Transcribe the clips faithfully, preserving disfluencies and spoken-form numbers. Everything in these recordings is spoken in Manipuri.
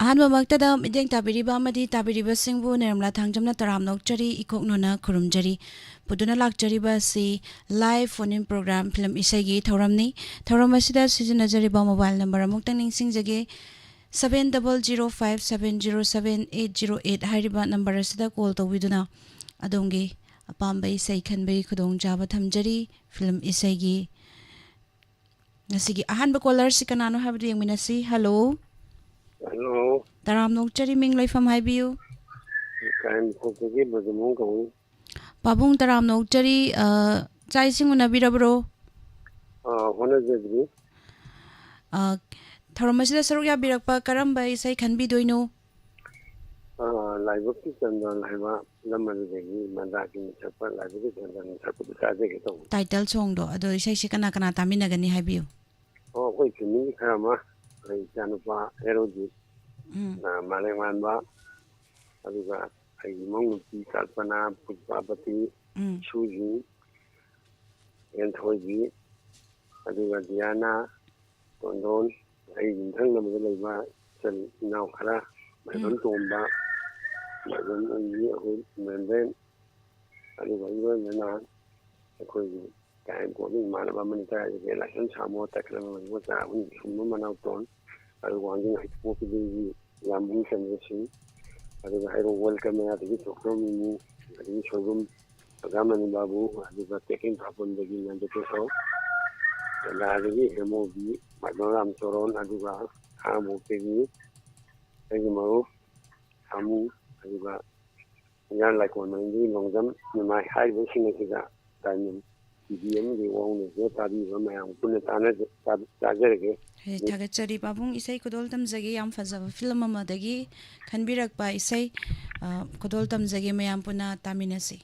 ꯑꯍꯥꯟꯕꯃꯛꯇꯗ ꯃꯤꯠꯌꯦꯡ ꯇꯥꯕꯤꯔꯤꯕ ꯑꯃꯗꯤ ꯇꯥꯕꯤꯔꯤꯕꯁꯤꯡꯕꯨ ꯅꯤꯔꯃꯂꯥ ꯊꯥꯡꯖꯝꯅ ꯇꯔꯥꯝꯅ ꯑꯣꯛꯆꯔꯤ, ꯏꯀꯣꯛꯅꯣꯅ ꯈꯨꯔꯨꯝꯖꯔꯤ꯫ ꯄꯨꯗꯨꯅ ꯂꯥꯛꯆꯔꯤꯕ ꯑꯁꯤ live phone in program film ꯏꯁꯩꯒꯤ ꯊꯧꯔꯝꯅꯤ꯫ ꯊꯧꯔꯝ ꯑꯁꯤꯗ ꯁꯤꯖꯤꯟꯅꯖꯔꯤꯕ mobile number ꯑꯃꯨꯛꯇꯪ ꯅꯤꯡꯁꯤꯡꯖꯒꯦ, seven double zero five seven zero seven eight zero eight ꯍꯥꯏꯔꯤꯕ number ꯑꯁꯤꯗ call ꯇꯧꯕꯤꯗꯨꯅ ꯑꯗꯣꯝꯒꯤ ꯑꯄꯥꯝꯕ ꯏꯁꯩ ꯈꯟꯕꯒꯤ ꯈꯨꯗꯣꯡꯆꯥꯕ ꯊꯝꯖꯔꯤ꯫ ꯐꯤꯂꯝ ꯏꯁꯩꯒꯤ ꯉꯁꯤꯒꯤ ꯑꯍꯥꯟꯕ callerꯁꯤ ꯀꯅꯥꯅꯣ ꯍꯥꯏꯕꯗꯨ ꯌꯦꯡꯃꯤꯟꯅꯁꯤ꯫ Hello꯫ Hello꯫ ꯇꯔꯥꯝꯅ ꯑꯣꯛꯆꯔꯤ, ꯃꯤꯡ ꯂꯩꯐꯝ ꯍꯥꯏꯕꯤꯌꯨ꯫ ꯀꯥꯏꯃꯨꯈꯣꯛꯇꯒꯤ ꯕ꯭ꯔꯖꯃꯣꯍꯟ ꯀꯧꯏ꯫ ꯄꯥꯕꯨꯡ ꯇꯔꯥꯝꯅ ꯑꯣꯛꯆꯔꯤ, ꯑ, ꯆꯥꯛ ꯏꯁꯤꯡ ꯎꯅꯕꯤꯔꯕ꯭ꯔꯣ? ꯑ, ꯍꯣꯠꯅꯖꯗ꯭ꯔꯤ꯫ ꯑ, ꯊꯧꯔꯝ ꯑꯁꯤꯗ ꯁꯔꯨꯛ ꯌꯥꯕꯤꯔꯛꯄ ꯀꯔꯝꯕ ꯏꯁꯩ ꯈꯟꯕꯤꯗꯣꯏꯅꯣ? ꯑ, ꯂꯥꯏꯕꯛꯀꯤ ꯆꯟꯗꯣꯟ ꯍꯥꯏꯕ ꯐꯤꯂꯝ ꯑꯗꯨꯗꯒꯤ ꯃꯟꯗꯥꯀꯤꯅꯤ ꯁꯛꯄ ꯂꯥꯏꯕꯛꯀꯤ ꯆꯟꯗꯣꯟ ꯁꯛꯄꯗꯨ ꯇꯥꯖꯒꯦ ꯇꯧꯕ꯫ Title songꯗꯣ, ꯑꯗꯣ ꯏꯁꯩꯁꯤ ꯀꯅꯥ ꯀꯅꯥ ꯇꯥꯃꯤꯟꯅꯒꯅꯤ ꯍꯥꯏꯕꯤꯌꯨ꯫ ꯑꯣ, ꯑꯩꯈꯣꯏ family ꯈꯔ ꯑꯃ, ꯑꯩ ꯏꯆꯥꯅꯨꯄꯥ ꯍꯦꯔꯣꯖꯤꯠ, ꯎꯝ꯫ ꯑ, ꯃꯥꯂꯦꯝꯉꯥꯟꯕ, ꯑꯗꯨꯒ ꯑꯩꯒꯤ ꯏꯃꯧ ꯅꯨꯄꯤ ꯀꯜꯄꯅꯥ, ꯄꯨꯁꯄꯥꯄꯇꯤ, ꯎꯝ꯫ ꯁꯨꯖꯤ, ꯍꯦꯟꯊꯣꯏꯕꯤ, ꯑꯗꯨꯒ ꯗꯤꯌꯥꯅꯥ, ꯇꯣꯟꯗꯣꯟ, ꯑꯩ ꯌꯨꯝꯊꯪꯅꯕꯗ ꯂꯩꯕ ꯏꯆꯜ ꯏꯅꯥꯎ ꯈꯔ, ꯃꯥꯏꯕꯝ ꯎꯝ꯫ ꯇꯣꯝꯕ, ꯃꯥꯏꯕꯝ ꯑꯅꯤ ꯑꯍꯨꯝ, ꯃꯦꯝꯕꯦꯟ, ꯑꯗꯨꯒ ꯏꯔꯣꯏꯅꯅ ꯑꯩꯈꯣꯏꯒꯤ ꯀꯥꯏꯝ ꯀꯣꯠꯅ ꯏꯃꯥꯟꯅꯕ ꯑꯃꯅꯤ, ꯀꯗꯥꯏꯗꯒꯤ ꯂꯥꯏꯁ꯭ꯔꯝ ꯁꯥꯃꯣ, ꯇꯈꯦꯜ ꯃꯆꯥ ꯑꯍꯨꯝ ꯁꯨꯝꯕ ꯃꯅꯥꯎꯇꯣꯟ, ꯑꯗꯨꯒ ꯋꯥꯡꯖꯤꯡ ꯍꯩꯇꯨꯄꯣꯛꯄꯤꯗꯒꯤ ꯌꯥꯝꯕꯨꯡ ꯆꯟꯗ꯭ꯔꯁꯤꯡ, ꯑꯗꯨꯒ ꯍꯩꯔꯣꯛ ꯋꯦꯜꯀꯝ ꯃꯌꯥꯗꯒꯤ ꯊꯣꯛꯇ꯭ꯔꯣꯝ ꯃꯤꯃꯨ, ꯑꯗꯒꯤ ꯁꯣꯏꯕꯨꯝ ꯑꯣꯖꯥ ꯃꯅꯤ ꯕꯥꯕꯨ, ꯑꯗꯨꯒ ꯇꯦꯛꯀꯤꯡ ꯈꯥꯄꯣꯝꯗꯒꯤ ꯅꯟꯗꯀꯤꯁꯣꯔ, ꯀꯪꯂꯥꯗꯒꯤ ꯍꯦꯃꯣꯕꯤ, ꯃꯥꯏꯕꯝ ꯔꯥꯝꯆꯣꯔꯣꯟ, ꯑꯗꯨꯒ ꯈꯥꯉꯕꯣꯛꯇꯒꯤ ꯑꯩꯒꯤ ꯃꯔꯨꯞ ꯁꯥꯃꯨ, ꯑꯗꯨꯒ ꯍꯤꯌꯥꯡ ꯂꯥꯏꯀꯣꯟ ꯃꯅꯤꯡꯗꯒꯤ ꯅꯣꯡꯖꯝ ꯅꯨꯡꯉꯥꯏ꯫ ꯍꯥꯏꯔꯤꯕꯁꯤꯡ ꯑꯁꯤꯗ ꯗꯥꯏꯃꯟ ꯇꯤ ꯚꯤ ꯑꯃꯗꯤ ꯋꯥꯍꯪ ꯅꯣꯡꯖꯝ ꯇꯥꯕꯤꯕ ꯃꯌꯥꯝ ꯄꯨꯟꯅ ꯇꯥꯟꯅꯖ-, ꯇꯥ-, ꯇꯥꯖꯔꯒꯦ꯫ ꯍꯦ, ꯊꯥꯒꯠꯆꯔꯤ ꯄꯥꯕꯨꯡ, ꯏꯁꯩ ꯈꯨꯗꯣꯜ ꯇꯝꯖꯒꯦ꯫ ꯌꯥꯝ ꯐꯖꯕ ꯐꯤꯂꯝ ꯑꯃꯗꯒꯤ ꯈꯟꯕꯤꯔꯛꯄ ꯏꯁꯩ, ꯑ, ꯈꯨꯗꯣꯜ ꯇꯝꯖꯒꯦ, ꯃꯌꯥꯝ ꯄꯨꯟꯅ ꯇꯥꯃꯤꯟꯅꯁꯤ꯫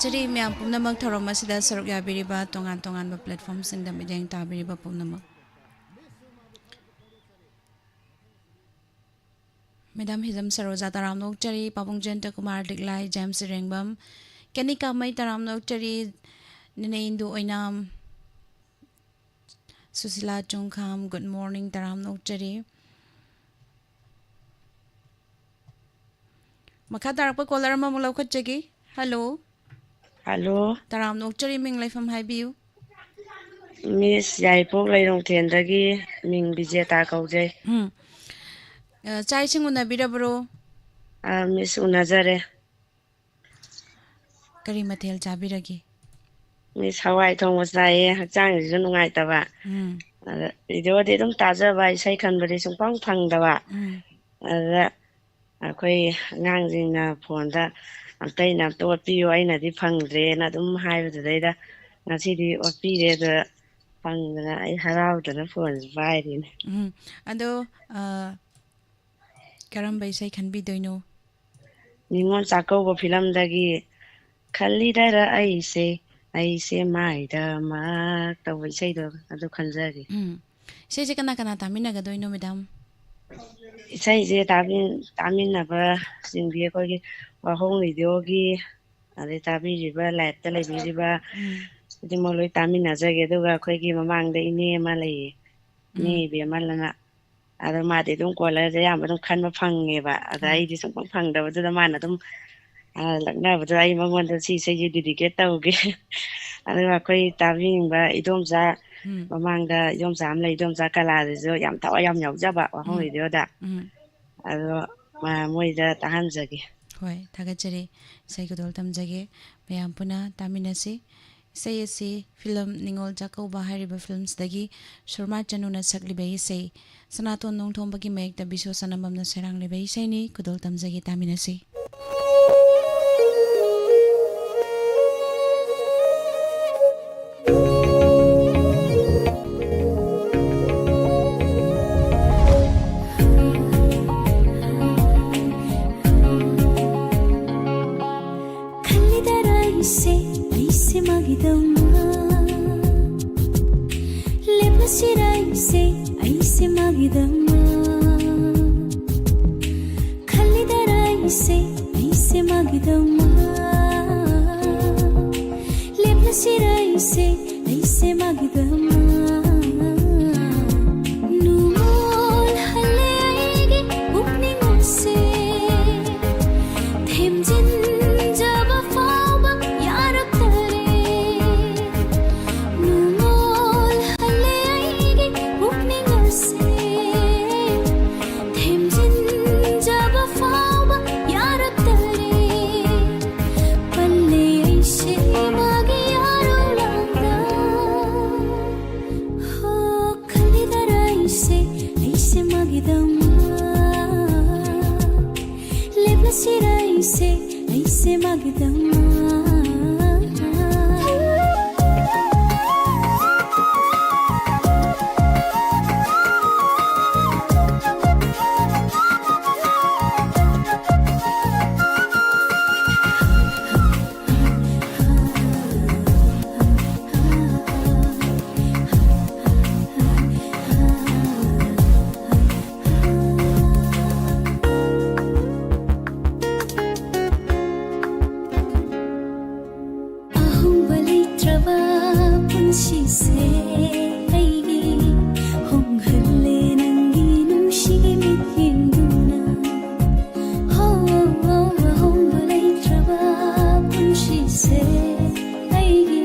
ꯆꯔꯤ ꯃꯌꯥꯝ ꯄꯨꯝꯅꯃꯛ ꯊꯧꯔꯝ ꯑꯁꯤꯗ ꯁꯔꯨꯛ ꯌꯥꯕꯤꯔꯤꯕ ꯇꯣꯉꯥꯟ ꯇꯣꯉꯥꯟꯕ platformꯁꯤꯡꯗ ꯃꯤꯠꯌꯦꯡ ꯇꯥꯕꯤꯔꯤꯕ ꯄꯨꯝꯅꯃꯛ꯫ Madam ꯍꯤꯖꯝ ꯁꯔꯣꯖꯥ ꯇꯔꯥꯝꯅ ꯑꯣꯛꯆꯔꯤ, ꯄꯥꯕꯨꯡ ꯖꯌꯟꯇ ꯀꯨꯃꯥꯔ ꯂꯤꯛꯂꯥꯏ, ꯖꯦꯝꯁ ꯏꯔꯦꯡꯕꯝ, ꯀꯦꯅꯤꯀꯥꯃꯩ ꯇꯔꯥꯝꯅ ꯑꯣꯛꯆꯔꯤ, ꯅꯦꯅꯦ ꯏꯟꯗꯨ ꯑꯣꯏꯅꯥꯝ, ꯁꯨꯁꯤꯂꯥ ꯆꯨꯡꯈꯥꯝ, good morning ꯇꯔꯥꯝꯅ ꯑꯣꯛꯆꯔꯤ꯫ ꯃꯈꯥ ꯇꯥꯔꯛꯄ caller ꯑꯃꯃꯨꯛ ꯂꯧꯈꯠꯆꯒꯦ꯫ Hello꯫ Hello꯫ ꯇꯔꯥꯝꯅ ꯑꯣꯛꯆꯔꯤ, ꯃꯤꯡ ꯂꯩꯐꯝ ꯍꯥꯏꯕꯤꯌꯨ꯫ Miss ꯌꯥꯏꯔꯤꯄꯣꯛ ꯂꯩꯔꯣꯡꯊꯦꯟꯗꯒꯤ, ꯃꯤꯡ ꯕꯤꯖꯦꯇꯥ ꯀꯧꯖꯩ꯫ ꯎꯝ꯫ ꯑ, ꯆꯥꯛ ꯏꯁꯤꯡ ꯎꯅꯕꯤꯔꯕ꯭ꯔꯣ? ꯑ, Miss ꯎꯅꯖꯔꯦ꯫ ꯀꯔꯤ ꯃꯊꯦꯜ ꯆꯥꯕꯤꯔꯒꯦ? Miss ꯍꯋꯥꯏ ꯊꯣꯡꯕ ꯆꯥꯏꯌꯦ, ꯍꯛꯆꯥꯡꯁꯤꯁꯨ ꯅꯨꯡꯉꯥꯏꯇꯕ꯫ ꯎꯝ꯫ ꯑꯗ radioꯗꯤ ꯑꯗꯨꯝ ꯇꯥꯖꯕ, ꯏꯁꯩ ꯈꯟꯕꯗꯤ ꯁꯨꯡꯐꯪ ꯐꯪꯗꯕ꯫ ꯎꯝ꯫ ꯑꯗꯨꯗ ꯑꯩꯈꯣꯏ ꯑꯉꯥꯡꯁꯤꯡꯅ phoneꯗ "ꯑꯝꯇ ꯑꯩꯅ ꯑꯝꯇ ꯑꯣꯠꯄꯤꯌꯨ, ꯑꯩꯅꯗꯤ ꯐꯪꯗ꯭ꯔꯦꯅ" ꯑꯗꯨꯝ ꯍꯥꯏꯕꯗꯨꯗꯩꯗ ꯉꯁꯤꯗꯤ ꯑꯣꯠꯄꯤꯔꯦ꯫ ꯑꯗ ꯐꯪꯗꯅ ꯑꯩ ꯍꯔꯥꯎꯗꯅ phoneꯁꯦ ꯄꯥꯏꯔꯤꯅꯦ꯫ ꯎꯝ, ꯑꯗꯣ, ꯑ, ꯀꯔꯝꯕ ꯏꯁꯩ ꯈꯟꯕꯤꯗꯣꯏꯅꯣ? ꯅꯤꯉꯣꯜ ꯆꯥꯛꯀꯧꯕ filmꯗꯒꯤ "ꯈꯜꯂꯤꯗꯔ ꯑꯩꯁꯦ, ꯑꯩꯁꯦ ꯃꯥꯏꯗꯃꯛ" ꯇꯧꯕ ꯏꯁꯩꯗꯣ, ꯑꯗꯨ ꯈꯟꯖꯒꯦ꯫ ꯎꯝ꯫ ꯏꯁꯩꯁꯦ ꯀꯅꯥ ꯀꯅꯥ ꯇꯥꯃꯤꯟꯅꯒꯗꯣꯏꯅꯣ, madam? ꯏꯁꯩꯁꯦ ꯇꯥꯃꯤꯟ-, ꯇꯥꯃꯤꯟꯅꯕꯁꯤꯡꯗꯤ ꯑꯩꯈꯣꯏꯒꯤ ꯋꯥꯍꯣꯡ radioꯒꯤ, ꯑꯗꯩ ꯇꯥꯕꯤꯔꯤꯕ, liveꯇ ꯂꯩꯕꯤꯔꯤꯕ ꯎꯝ꯫ ꯈꯨꯗꯤꯡꯃꯛ ꯂꯣꯏ ꯇꯥꯃꯤꯟꯅꯖꯒꯦ꯫ ꯑꯗꯨꯒ ꯑꯩꯈꯣꯏꯒꯤ ꯃꯃꯥꯡꯗ ꯏꯅꯦ ꯑꯃ ꯂꯩꯌꯦ, ꯏꯅꯦ ꯎꯝ꯫ ꯏꯕꯦꯝꯃꯜꯑꯅ꯫ ꯑꯗꯣ ꯃꯥꯗꯤ ꯑꯗꯨꯝ callerꯁꯦ ꯑꯌꯥꯝꯕ ꯑꯗꯨꯝ ꯈꯟꯕ ꯐꯪꯉꯦꯕ꯫ ꯑꯗ ꯎꯝ꯫ ꯑꯩꯗꯤ ꯁꯨꯡꯐꯪ ꯐꯪꯗꯕꯗꯨꯗ ꯃꯥꯅ ꯑꯗꯨꯝ, ꯑ, ꯂꯛꯅꯕꯗꯨꯗ ꯑꯩ ꯃꯉꯣꯟꯗ ꯁꯤ ꯏꯁꯩꯁꯦ dedicate ꯇꯧꯒꯦ꯫ ꯑꯗꯨꯒ ꯑꯩꯈꯣꯏ ꯇꯥꯕꯤꯅꯤꯡꯕ ꯏꯗꯣꯝꯆꯥ, ꯎꯝ꯫ ꯃꯃꯥꯡꯗ ꯏꯗꯣꯝꯆꯥ ꯑꯃ ꯂꯩ, ꯏꯗꯣꯝꯆꯥ ꯀꯂꯥꯗꯨꯁꯨ ꯌꯥꯝ ꯊꯋꯥꯏ ꯌꯥꯝ ꯌꯥꯎꯖꯕ ꯋꯥꯍꯣꯡ ꯎꯝ꯫ radioꯗ꯫ ꯎꯝ꯫ ꯑꯗꯣ, ꯑ, ꯃꯣꯏꯗ ꯇꯥꯍꯟꯖꯒꯦ꯫ ꯍꯣꯏ, ꯊꯥꯒꯠꯆꯔꯤ꯫ ꯏꯁꯩ ꯈꯨꯗꯣꯜ ꯇꯝꯖꯒꯦ꯫ ꯃꯌꯥꯝ ꯄꯨꯟꯅ ꯇꯥꯃꯤꯟꯅꯁꯤ꯫ ꯏꯁꯩ ꯑꯁꯤ film ꯅꯤꯉꯣꯜ ꯆꯥꯛꯀꯧꯕ ꯍꯥꯏꯔꯤꯕ filmꯁꯤꯗꯒꯤ ꯁꯨꯔꯃꯥ ꯆꯅꯨꯅ ꯁꯛꯂꯤꯕ ꯏꯁꯩ, ꯁꯅꯥꯇꯣꯟ ꯅꯣꯡꯊꯣꯝꯕꯒꯤ ꯃꯌꯦꯛꯇ ꯕꯤꯁ꯭ꯋ ꯁꯅꯥꯕꯝꯅ ꯁꯩꯔꯥꯡꯂꯤꯕ ꯏꯁꯩꯅꯤ꯫ ꯈꯨꯗꯣꯜ ꯇꯝꯖꯒꯦ, ꯇꯥꯃꯤꯟꯅꯁꯤ꯫ ꯈꯜꯂꯤꯗꯔ ꯑꯩꯁꯦ ꯑꯩꯁꯦ ꯃꯥꯒꯤꯗꯃꯛ ꯈꯜꯂꯤꯗꯔ ꯑꯩꯁꯦ, ꯑꯩꯁꯦ ꯃꯥꯒꯤꯗꯃꯛ ꯂꯦꯞꯂꯁꯤꯔ ꯑꯩꯁꯦ, ꯑꯩꯁꯦ ꯃꯥꯒꯤꯗꯃꯛ ꯅꯨꯡꯉꯣꯜꯍꯜꯂꯦ ꯑꯩꯒꯤ ꯄꯨꯛꯅꯤꯡ ꯑꯁꯦ꯫ ꯊꯦꯝꯖꯤꯟꯖꯕ ꯐꯥꯎꯕ ꯌꯥꯔꯛꯇꯔꯦ꯫ ꯅꯨꯡꯉꯣꯜꯍꯜꯂꯦ ꯑꯩꯒꯤ ꯄꯨꯛꯅꯤꯡ ꯑꯁꯦ꯫ ꯊꯦꯝꯖꯤꯟꯖꯕ ꯐꯥꯎꯕ ꯌꯥꯔꯛꯇꯔꯦ꯫ ꯄꯜꯂꯦ ꯑꯩꯁꯦ ꯃꯥꯒꯤ ꯌꯥꯔꯣꯂꯥꯡꯗ꯫ ꯍꯣ, ꯈꯜꯂꯤꯗꯔ ꯑꯩꯁꯦ, ꯑꯩꯁꯦ ꯃꯥꯒꯤꯗꯃꯛ ꯂꯦꯞꯂꯁꯤꯔ ꯑꯩꯁꯦ, ꯑꯩꯁꯦ ꯃꯥꯒꯤꯗꯃꯛ꯫ ꯑꯍꯣꯡꯕ ꯂꯩꯇ꯭ꯔꯕ ꯄꯨꯟꯁꯤꯁꯦ ꯑꯩꯒꯤ ꯍꯣꯡꯍꯜꯂꯦ ꯅꯪꯒꯤ ꯅꯨꯡꯁꯤꯒꯤ ꯃꯤꯠꯌꯦꯡꯗꯨꯅ꯫ ꯍꯣ, ꯍꯣ, ꯍꯣ, ꯑꯍꯣꯡꯕ ꯂꯩꯇ꯭ꯔꯕ ꯄꯨꯟꯁꯤꯁꯦ ꯑꯩꯒꯤ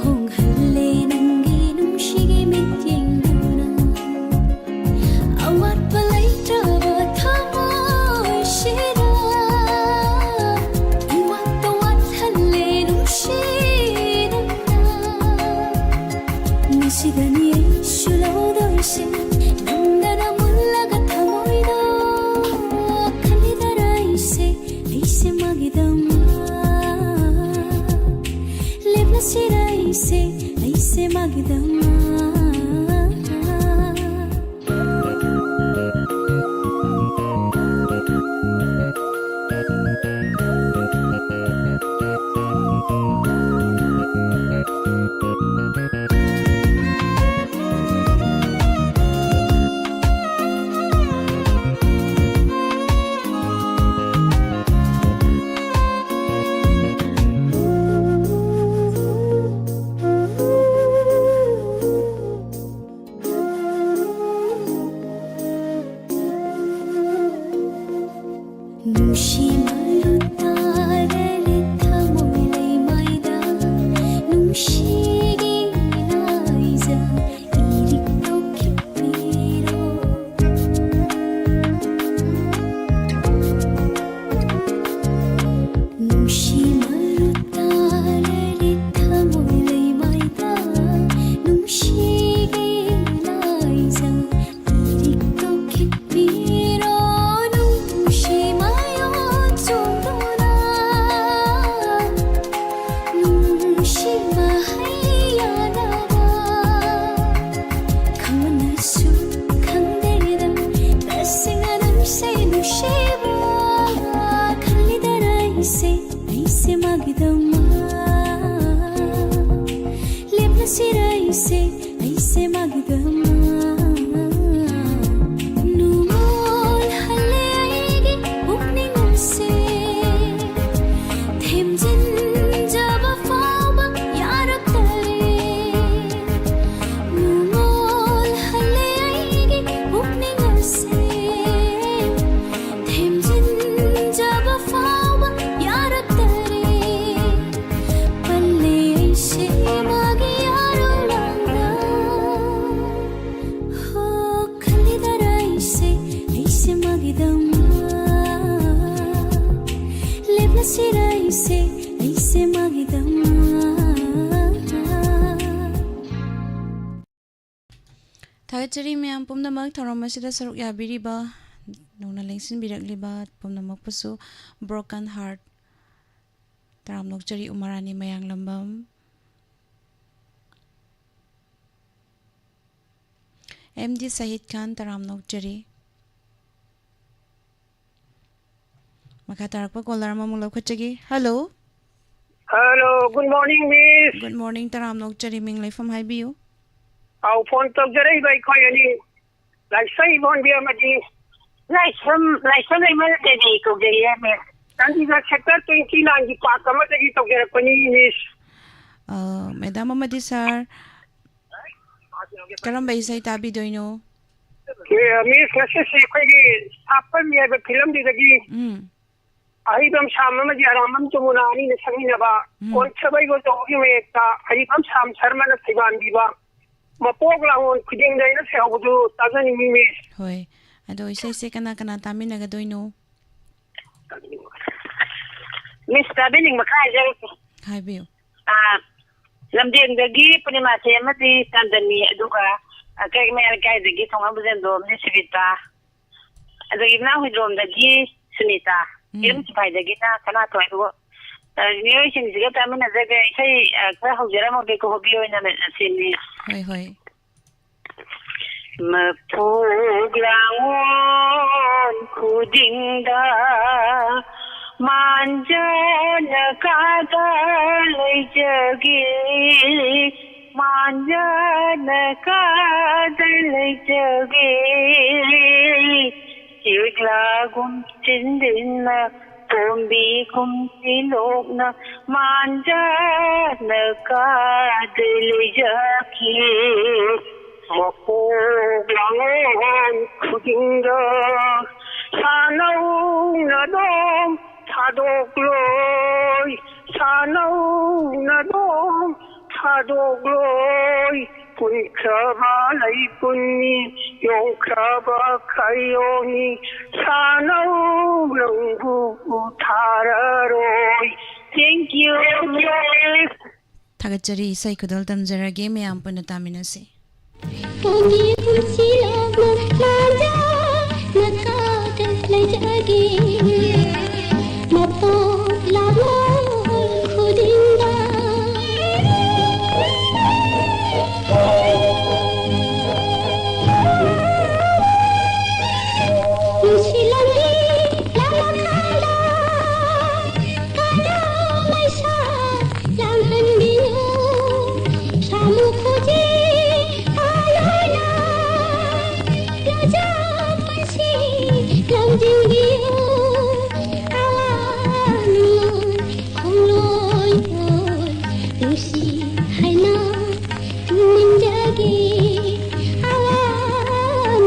ꯍꯣꯡꯍꯜꯂꯦ ꯅꯪꯒꯤ ꯅꯨꯡꯁꯤꯒꯤ ꯃꯤꯠꯌꯦꯡꯗꯨꯅ꯫ ꯑꯋꯥꯠꯄ ꯂꯩꯇ꯭ꯔꯕ ꯊꯃꯣꯏꯁꯤꯗ ꯏꯋꯥꯠꯇ ꯋꯥꯠꯍꯜꯂꯦ ꯅꯨꯡꯁꯤ ꯅꯪꯅ꯫ ꯉꯁꯤꯗꯅꯤ ꯑꯩꯁꯨ ꯂꯧꯗꯣꯏꯁꯦ, ꯅꯝꯗꯅ ꯃꯨꯜꯂꯒ ꯊꯃꯣꯏꯗ ꯈꯜꯂꯤꯗꯔ ꯑꯩꯁꯦ, ꯑꯩꯁꯦ ꯃꯥꯒꯤꯗꯃꯛ ꯂꯦꯞꯂꯁꯤꯔ ꯑꯩꯁꯦ, ꯑꯩꯁꯦ ꯃꯥꯒꯤꯗꯃꯛ꯫ ꯗꯝ ꯂꯦꯞꯂꯁꯤꯔ ꯑꯩꯁꯦ, ꯑꯩꯁꯦ ꯃꯥꯒꯤꯗꯝ꯫ ꯊꯥꯒꯠꯆꯔꯤ ꯃꯌꯥꯝ ꯄꯨꯝꯅꯃꯛ, ꯊꯧꯔꯝ ꯑꯁꯤꯗ ꯁꯔꯨꯛ ꯌꯥꯕꯤꯔꯤꯕ, ꯅꯧꯅ ꯂꯦꯡꯁꯤꯟꯕꯤꯔꯛꯂꯤꯕ ꯄꯨꯝꯅꯃꯛꯄꯨꯁꯨ꯫ Broken Heart, ꯇꯔꯥꯝꯅ ꯑꯣꯛꯆꯔꯤ꯫ ꯎꯃꯥꯔꯥꯅꯤ ꯃꯌꯥꯡꯂꯝꯕꯝ, ꯑꯦꯝ ꯗꯤ ꯁꯍꯤꯗ ꯈꯥꯟ, ꯇꯔꯥꯝꯅ ꯑꯣꯛꯆꯔꯤ꯫ ꯃꯈꯥ ꯇꯥꯔꯛꯄ ꯀꯣꯂꯔ ꯑꯃꯃꯨꯛ ꯂꯧꯈꯠꯆꯒꯦ꯫ Hello. Hello, good morning, miss꯫ Good morning, ꯇꯔꯥꯝꯅ ꯑꯣꯛꯆꯔꯤ, ꯃꯤꯡ ꯂꯩꯐꯝ ꯍꯥꯏꯕꯤꯌꯨ꯫ ꯑꯧ, ꯐꯣꯟ ꯇꯧꯖꯔꯛꯏꯕ ꯑꯩꯈꯣꯏ ꯑꯅꯤ, ꯂꯥꯏꯁ꯭ꯔꯝ ꯏꯕꯣꯟꯕꯤ ꯑꯃꯗꯤ ꯂꯥꯏꯁ꯭ꯔꯝ, ꯂꯥꯏꯁ꯭ꯔꯝ ꯂꯩꯃ ꯗꯦꯕꯤ ꯀꯧꯖꯩꯌꯦ, ꯃꯤꯁ꯫ ꯆꯥꯟꯗꯤꯒꯔ ꯁꯦꯛꯇꯔ twenty nineꯒꯤ ꯄꯥꯔꯛ ꯑꯃꯗꯒꯤ ꯇꯧꯖꯔꯛꯄꯅꯤ, ꯃꯤꯁ꯫ ꯑ, ꯃꯦꯗꯥꯝ ꯑꯃꯗꯤ ꯁꯥꯔ, ꯀꯔꯝꯕ ꯏꯁꯩ ꯇꯥꯕꯤꯗꯣꯏꯅꯣ? ꯑꯦ, ꯃꯤꯁ, ꯉꯁꯤꯁꯤ ꯑꯩꯈꯣꯏꯒꯤ ꯁꯥꯞꯄꯝꯃꯤ ꯍꯥꯏꯕ ꯐꯤꯂꯝꯗꯨꯗꯒꯤ ꯎꯝ꯫ ꯑꯍꯩꯕꯝ ꯁꯥꯝ ꯑꯃꯗꯤ ꯑꯔꯥꯝꯕꯝ ꯖꯃꯨꯅꯥ ꯑꯅꯤꯅ ꯁꯛꯃꯤꯟꯅꯕ ꯎꯝ꯫ ꯀꯣꯟꯁꯕꯩ ꯒꯣꯟꯗꯣꯡꯒꯤ ꯃꯌꯦꯛꯇ ꯑꯍꯩꯕꯝ ꯁꯥꯝ ꯁꯔꯃꯅ ꯁꯩꯕꯥꯟꯕꯤꯕ ꯃꯄꯣꯛ ꯂꯥꯡꯑꯣꯟ ꯈꯨꯗꯤꯡꯗ ꯑꯩꯅ ꯁꯩꯍꯧꯕꯗꯨ ꯇꯥꯖꯅꯤꯡꯉꯤ, ꯃꯤꯁ꯫ ꯍꯣꯏ꯫ ꯑꯗꯣ ꯏꯁꯩꯁꯦ ꯀꯅꯥ ꯀꯅꯥ ꯇꯥꯃꯤꯟꯅꯒꯗꯣꯏꯅꯣ? ꯃꯤꯁ, ꯇꯥꯕꯤꯅꯤꯡꯕ ꯈꯔ ꯍꯥꯏꯖꯔꯛꯀꯦ꯫ ꯍꯥꯏꯕꯤꯌꯨ꯫ ꯑꯥ, ꯂꯝꯗꯦꯡꯗꯒꯤ ꯄꯨꯔꯅꯤꯃꯥꯁꯦ ꯑꯃꯗꯤ ꯆꯥꯟꯗꯅꯤ, ꯑꯗꯨꯒ, ꯑꯥ, ꯀꯩꯔꯩ ꯃꯌꯥꯏ ꯂꯩꯀꯥꯏꯗꯒꯤ ꯊꯣꯡꯉꯥꯝ ꯕꯨꯖꯦꯟꯗꯣ ꯑꯃꯗꯤ ꯁꯨꯕꯤꯇꯥ, ꯑꯗꯒꯤ ꯏꯅꯥꯎ ꯍꯨꯏꯗ꯭ꯔꯣꯝꯗꯒꯤ ꯁꯨꯅꯤꯇꯥ, ꯎꯝ꯫ ꯏꯔꯨꯝ ꯁꯤꯐꯥꯏꯗꯒꯤꯅ ꯁꯅꯥꯊꯣꯏ꯫ ꯑꯗꯨꯒ, ꯑ, ꯃꯤꯑꯣꯏꯁꯤꯡꯁꯤꯒ ꯇꯥꯃꯤꯟꯅꯖꯒꯦ꯫ ꯏꯁꯩ, ꯑ, ꯈꯔ ꯍꯧꯖꯔꯝꯃꯒꯦꯀꯣ, ꯍꯣꯕꯤ ꯑꯣꯏꯅ ꯁꯤꯅꯤ꯫ ꯍꯣꯏ, ꯍꯣꯏ꯫ ꯃꯄꯣꯛ ꯂꯥꯡꯑꯣꯟ ꯈꯨꯗꯤꯡꯗ ꯃꯥꯟꯖꯅ ꯀꯥꯗ ꯂꯩꯖꯒꯦ, ꯃꯥꯟꯖꯅ ꯀꯥꯗ ꯂꯩꯖꯒꯦ꯫ ꯆꯦꯛꯂꯥꯒꯨꯝ ꯆꯤꯟꯗꯤꯟꯅ, ꯇꯣꯝꯕꯤꯒꯨꯝ ꯆꯤꯅꯣꯛꯅ, ꯃꯥꯟꯖꯅ ꯀꯥꯗ ꯂꯩꯖꯈꯤ꯫ ꯃꯄꯣꯛ ꯂꯥꯡꯑꯣꯟ ꯈꯨꯗꯤꯡꯗ ꯁꯥꯅꯧꯅꯗꯣꯝ ꯊꯥꯗꯣꯛꯂꯣꯏ, ꯁꯥꯅꯧꯅꯗꯣꯝ ꯊꯥꯗꯣꯛꯂꯣꯏ꯫ ꯄꯨꯟꯈ꯭ꯔꯕ ꯂꯩꯄꯨꯟꯅꯤ, ꯌꯣꯡꯈ꯭ꯔꯕ ꯈꯌꯣꯡꯅꯤ, ꯁꯥꯅꯧ ꯅꯪꯕꯨ ꯊꯥꯔꯔꯣꯏ꯫ Thank you. ꯊꯥꯒꯠꯆꯔꯤ꯫ ꯏꯁꯩ ꯈꯨꯗꯣꯜ ꯇꯝꯖꯔꯒꯦ, ꯃꯌꯥꯝ ꯄꯨꯟꯅ ꯇꯥꯃꯤꯟꯅꯁꯤ꯫ ꯄꯣꯡꯒꯤ ꯄꯨꯟꯁꯤ ꯂꯣꯛꯅ ꯂꯥꯟꯖꯥ ꯅꯀꯥꯗ ꯂꯩꯖꯒꯦ꯫ ꯃꯄꯣꯛ ꯂꯥꯛꯂꯣꯟ ꯈꯨꯗꯤꯡꯗ ꯅꯨꯡꯁꯤ ꯂꯝꯕꯤ ꯂꯥꯛꯂꯀꯥꯟꯗ ꯀꯔꯝ ꯃꯩꯁꯥ ꯂꯥꯡꯍꯟꯕꯤꯌꯨ꯫ ꯁꯥꯃꯨ ꯈꯨꯖꯤꯡ ꯍꯥꯏꯔꯣꯏꯅ ꯂꯥꯖ ꯄꯨꯟꯁꯤ ꯂꯝꯖꯤꯡꯕꯤꯌꯨ꯫ ꯑꯋꯥ ꯅꯨꯡꯉꯥꯏ ꯈꯣꯡꯂꯣꯏ ꯑꯣꯏ ꯅꯨꯡꯁꯤ ꯍꯥꯏꯅ ꯇꯨꯝꯅꯤꯡꯖꯒꯦ꯫ ꯑꯋꯥ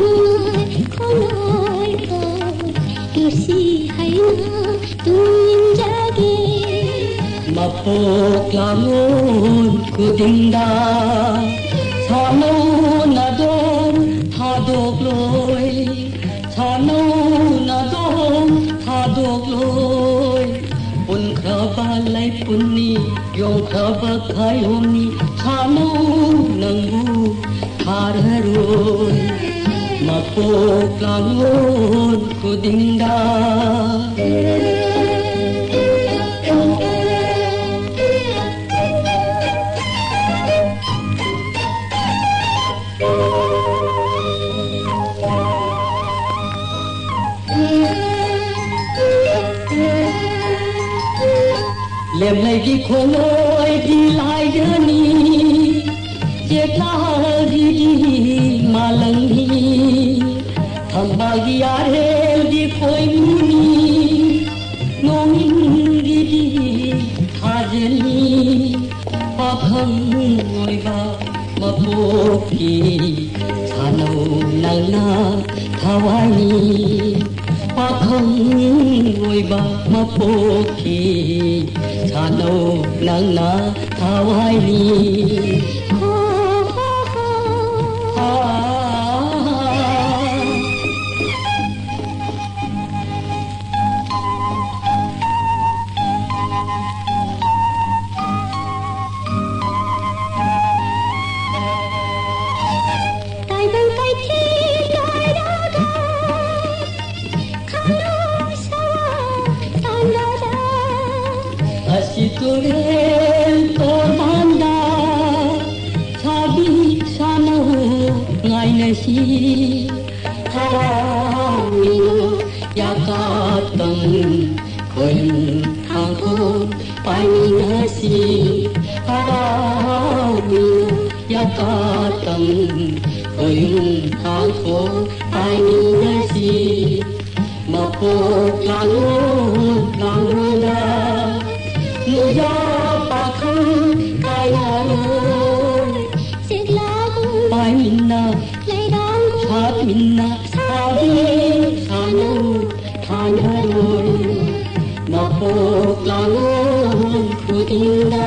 ꯅꯨꯡꯉꯥꯏ ꯈꯣꯡꯂꯣꯏ ꯑꯣꯏ ꯅꯨꯡꯁꯤ ꯍꯥꯏꯅ ꯇꯨꯝꯅꯤꯡꯖꯒꯦ꯫ ꯃꯄꯣꯛ ꯂꯥꯡꯂꯣꯟ ꯈꯨꯗꯤꯡꯗ ꯁꯥꯟꯅꯧꯅꯗꯣ ꯊꯥꯗꯣꯛꯂꯣꯏ, ꯁꯥꯟꯅꯧꯅꯗꯣ ꯊꯥꯗꯣꯛꯂꯣꯏ꯫ ꯄꯨꯟꯈ꯭ꯔꯕ ꯂꯩꯄꯨꯟꯅꯤ, ꯌꯣꯡꯈ꯭ꯔꯕ ꯈꯌꯣꯡꯅꯤ, ꯁꯥꯟꯅꯧ ꯅꯪꯕꯨ ꯊꯥꯔꯔꯣꯏ꯫ ꯃꯄꯣꯛ ꯂꯥꯡꯂꯣꯟ ꯈꯨꯗꯤꯡꯗ ꯂꯦꯝꯂꯩꯒꯤ ꯈꯣꯡꯂꯣꯏꯗꯤ ꯂꯥꯏꯗꯅꯤ, ꯆꯦꯛꯂꯥꯒꯤꯗꯤ ꯃꯥꯂꯪꯅꯤ, ꯊꯝꯕꯥꯜꯒꯤ ꯑꯔꯦꯜꯗꯤ ꯈꯣꯏꯃꯨꯅꯤ, ꯅꯣꯡꯏꯟꯒꯤꯗꯤ ꯊꯥꯖꯅꯤ꯫ ꯄꯥꯈꯪ ꯑꯣꯏꯕ ꯃꯄꯣꯛꯀꯤ ꯁꯥꯟꯅꯧ ꯅꯪꯅ ꯊꯋꯥꯏꯅꯤ꯫ ꯄꯥꯈꯪ ꯑꯣꯏꯕ ꯃꯄꯣꯛꯀꯤ ꯁꯥꯟꯅꯧ ꯅꯪꯅ ꯊꯋꯥꯏꯅꯤ꯫ ꯍꯣ, ꯍꯣ, ꯍꯣꯔꯦꯟ ꯇꯣꯔꯕꯥꯟꯗ ꯁꯥꯕꯤ ꯁꯥꯅꯧ ꯉꯥꯏꯅꯁꯤ꯫ ꯍꯔꯥꯎꯃꯤꯅ ꯌꯥꯀꯥꯇꯪ ꯈꯣꯏ ꯊꯥꯡꯈꯣ ꯄꯥꯏꯃꯤꯟꯅꯁꯤ꯫ ꯍꯔꯥꯎꯃꯤꯅ ꯌꯥꯀꯥꯇꯪ ꯈꯣꯏ ꯊꯥꯡꯈꯣ ꯄꯥꯏꯃꯤꯟꯅꯁꯤ꯫ ꯃꯄꯣꯛ ꯂꯥꯡꯂꯣ ꯂꯥꯡꯂꯣꯗ ꯅꯨꯌꯥ ꯄꯥꯈꯪ ꯀꯥꯏꯅꯔꯣꯏ꯫ ꯆꯤꯛꯂꯥꯕꯨ ꯄꯥꯏꯃꯤꯟꯅ ꯂꯩꯔꯥꯡꯕꯨ ꯁꯥꯠꯃꯤꯟꯅ ꯁꯥꯕꯤ ꯁꯥꯅꯧ ꯊꯥꯅꯔꯣꯏ꯫ ꯃꯄꯣꯛ ꯂꯥꯡꯂꯣ ꯈꯨꯗꯤꯡꯗ꯫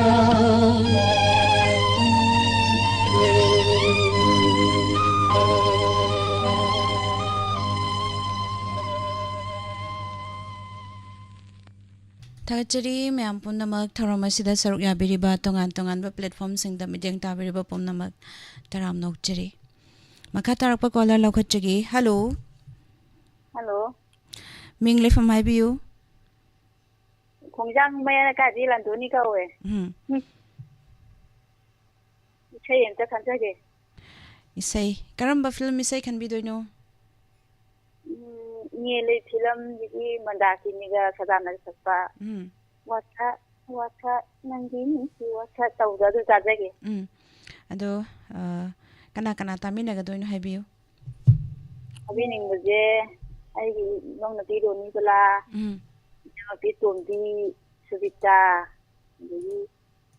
ꯊꯥꯒꯠꯆꯔꯤ ꯃꯌꯥꯝ ꯄꯨꯝꯅꯃꯛ ꯊꯧꯔꯝ ꯑꯁꯤꯗ ꯁꯔꯨꯛ ꯌꯥꯕꯤꯔꯤꯕ ꯇꯣꯉꯥꯟ ꯇꯣꯉꯥꯟꯕ platformꯁꯤꯡꯗ ꯃꯤꯠꯌꯦꯡ ꯇꯥꯕꯤꯔꯤꯕ ꯄꯨꯝꯅꯃꯛ ꯇꯔꯥꯝꯅ ꯑꯣꯛꯆꯔꯤ꯫ ꯃꯈꯥ ꯇꯥꯔꯛꯄ caller ꯂꯧꯈꯠꯆꯒꯦ꯫ Hello꯫ Hello꯫ ꯃꯤꯡ ꯂꯩꯐꯝ ꯍꯥꯏꯕꯤꯌꯨ꯫ ꯈꯣꯡꯖꯥꯡ ꯃꯌꯥꯏ ꯂꯩꯀꯥꯏꯗꯤ ꯂꯟꯗꯣꯅꯤ ꯀꯧꯋꯦ꯫ ꯎꯝ꯫ ꯎꯝ꯫ ꯏꯁꯩ ꯑꯝꯇ ꯈꯟꯖꯒꯦ꯫ ꯏꯁꯩ ꯀꯔꯝꯕ film ꯏꯁꯩ ꯈꯟꯕꯤꯗꯣꯏꯅꯣ? ꯎꯝ, ꯏꯉꯦꯜ ꯂꯩ filmꯁꯤꯒꯤ ꯃꯟꯗꯥꯀꯤꯅꯤꯒ ꯁꯗꯥꯅꯟꯗ ꯁꯛꯄ꯫ ꯎꯝ꯫ ꯋꯥꯁꯛ ꯋꯥꯁꯛ ꯅꯪꯒꯤ ꯅꯨꯡꯁꯤ ꯋꯥꯁꯛ ꯇꯧꯕꯗꯣ ꯑꯗꯨ ꯇꯥꯖꯒꯦ꯫ ꯎꯝ꯫ ꯑꯗꯣ, ꯑ, ꯀꯅꯥ ꯀꯅꯥ ꯇꯥꯃꯤꯟꯅꯒꯗꯣꯏꯅꯣ ꯍꯥꯏꯕꯤꯌꯨ꯫ ꯇꯥꯕꯤꯅꯤꯡꯕꯁꯦ ꯑꯩꯒꯤ ꯏꯅꯥꯎꯅꯨꯄꯤ ꯔꯣꯅꯤꯕꯂꯥ, ꯎꯝ꯫ ꯏꯅꯥꯎꯅꯨꯄꯤ ꯇꯣꯝꯕꯤ, ꯁꯨꯕꯤꯇꯥ, ꯑꯗꯒꯤ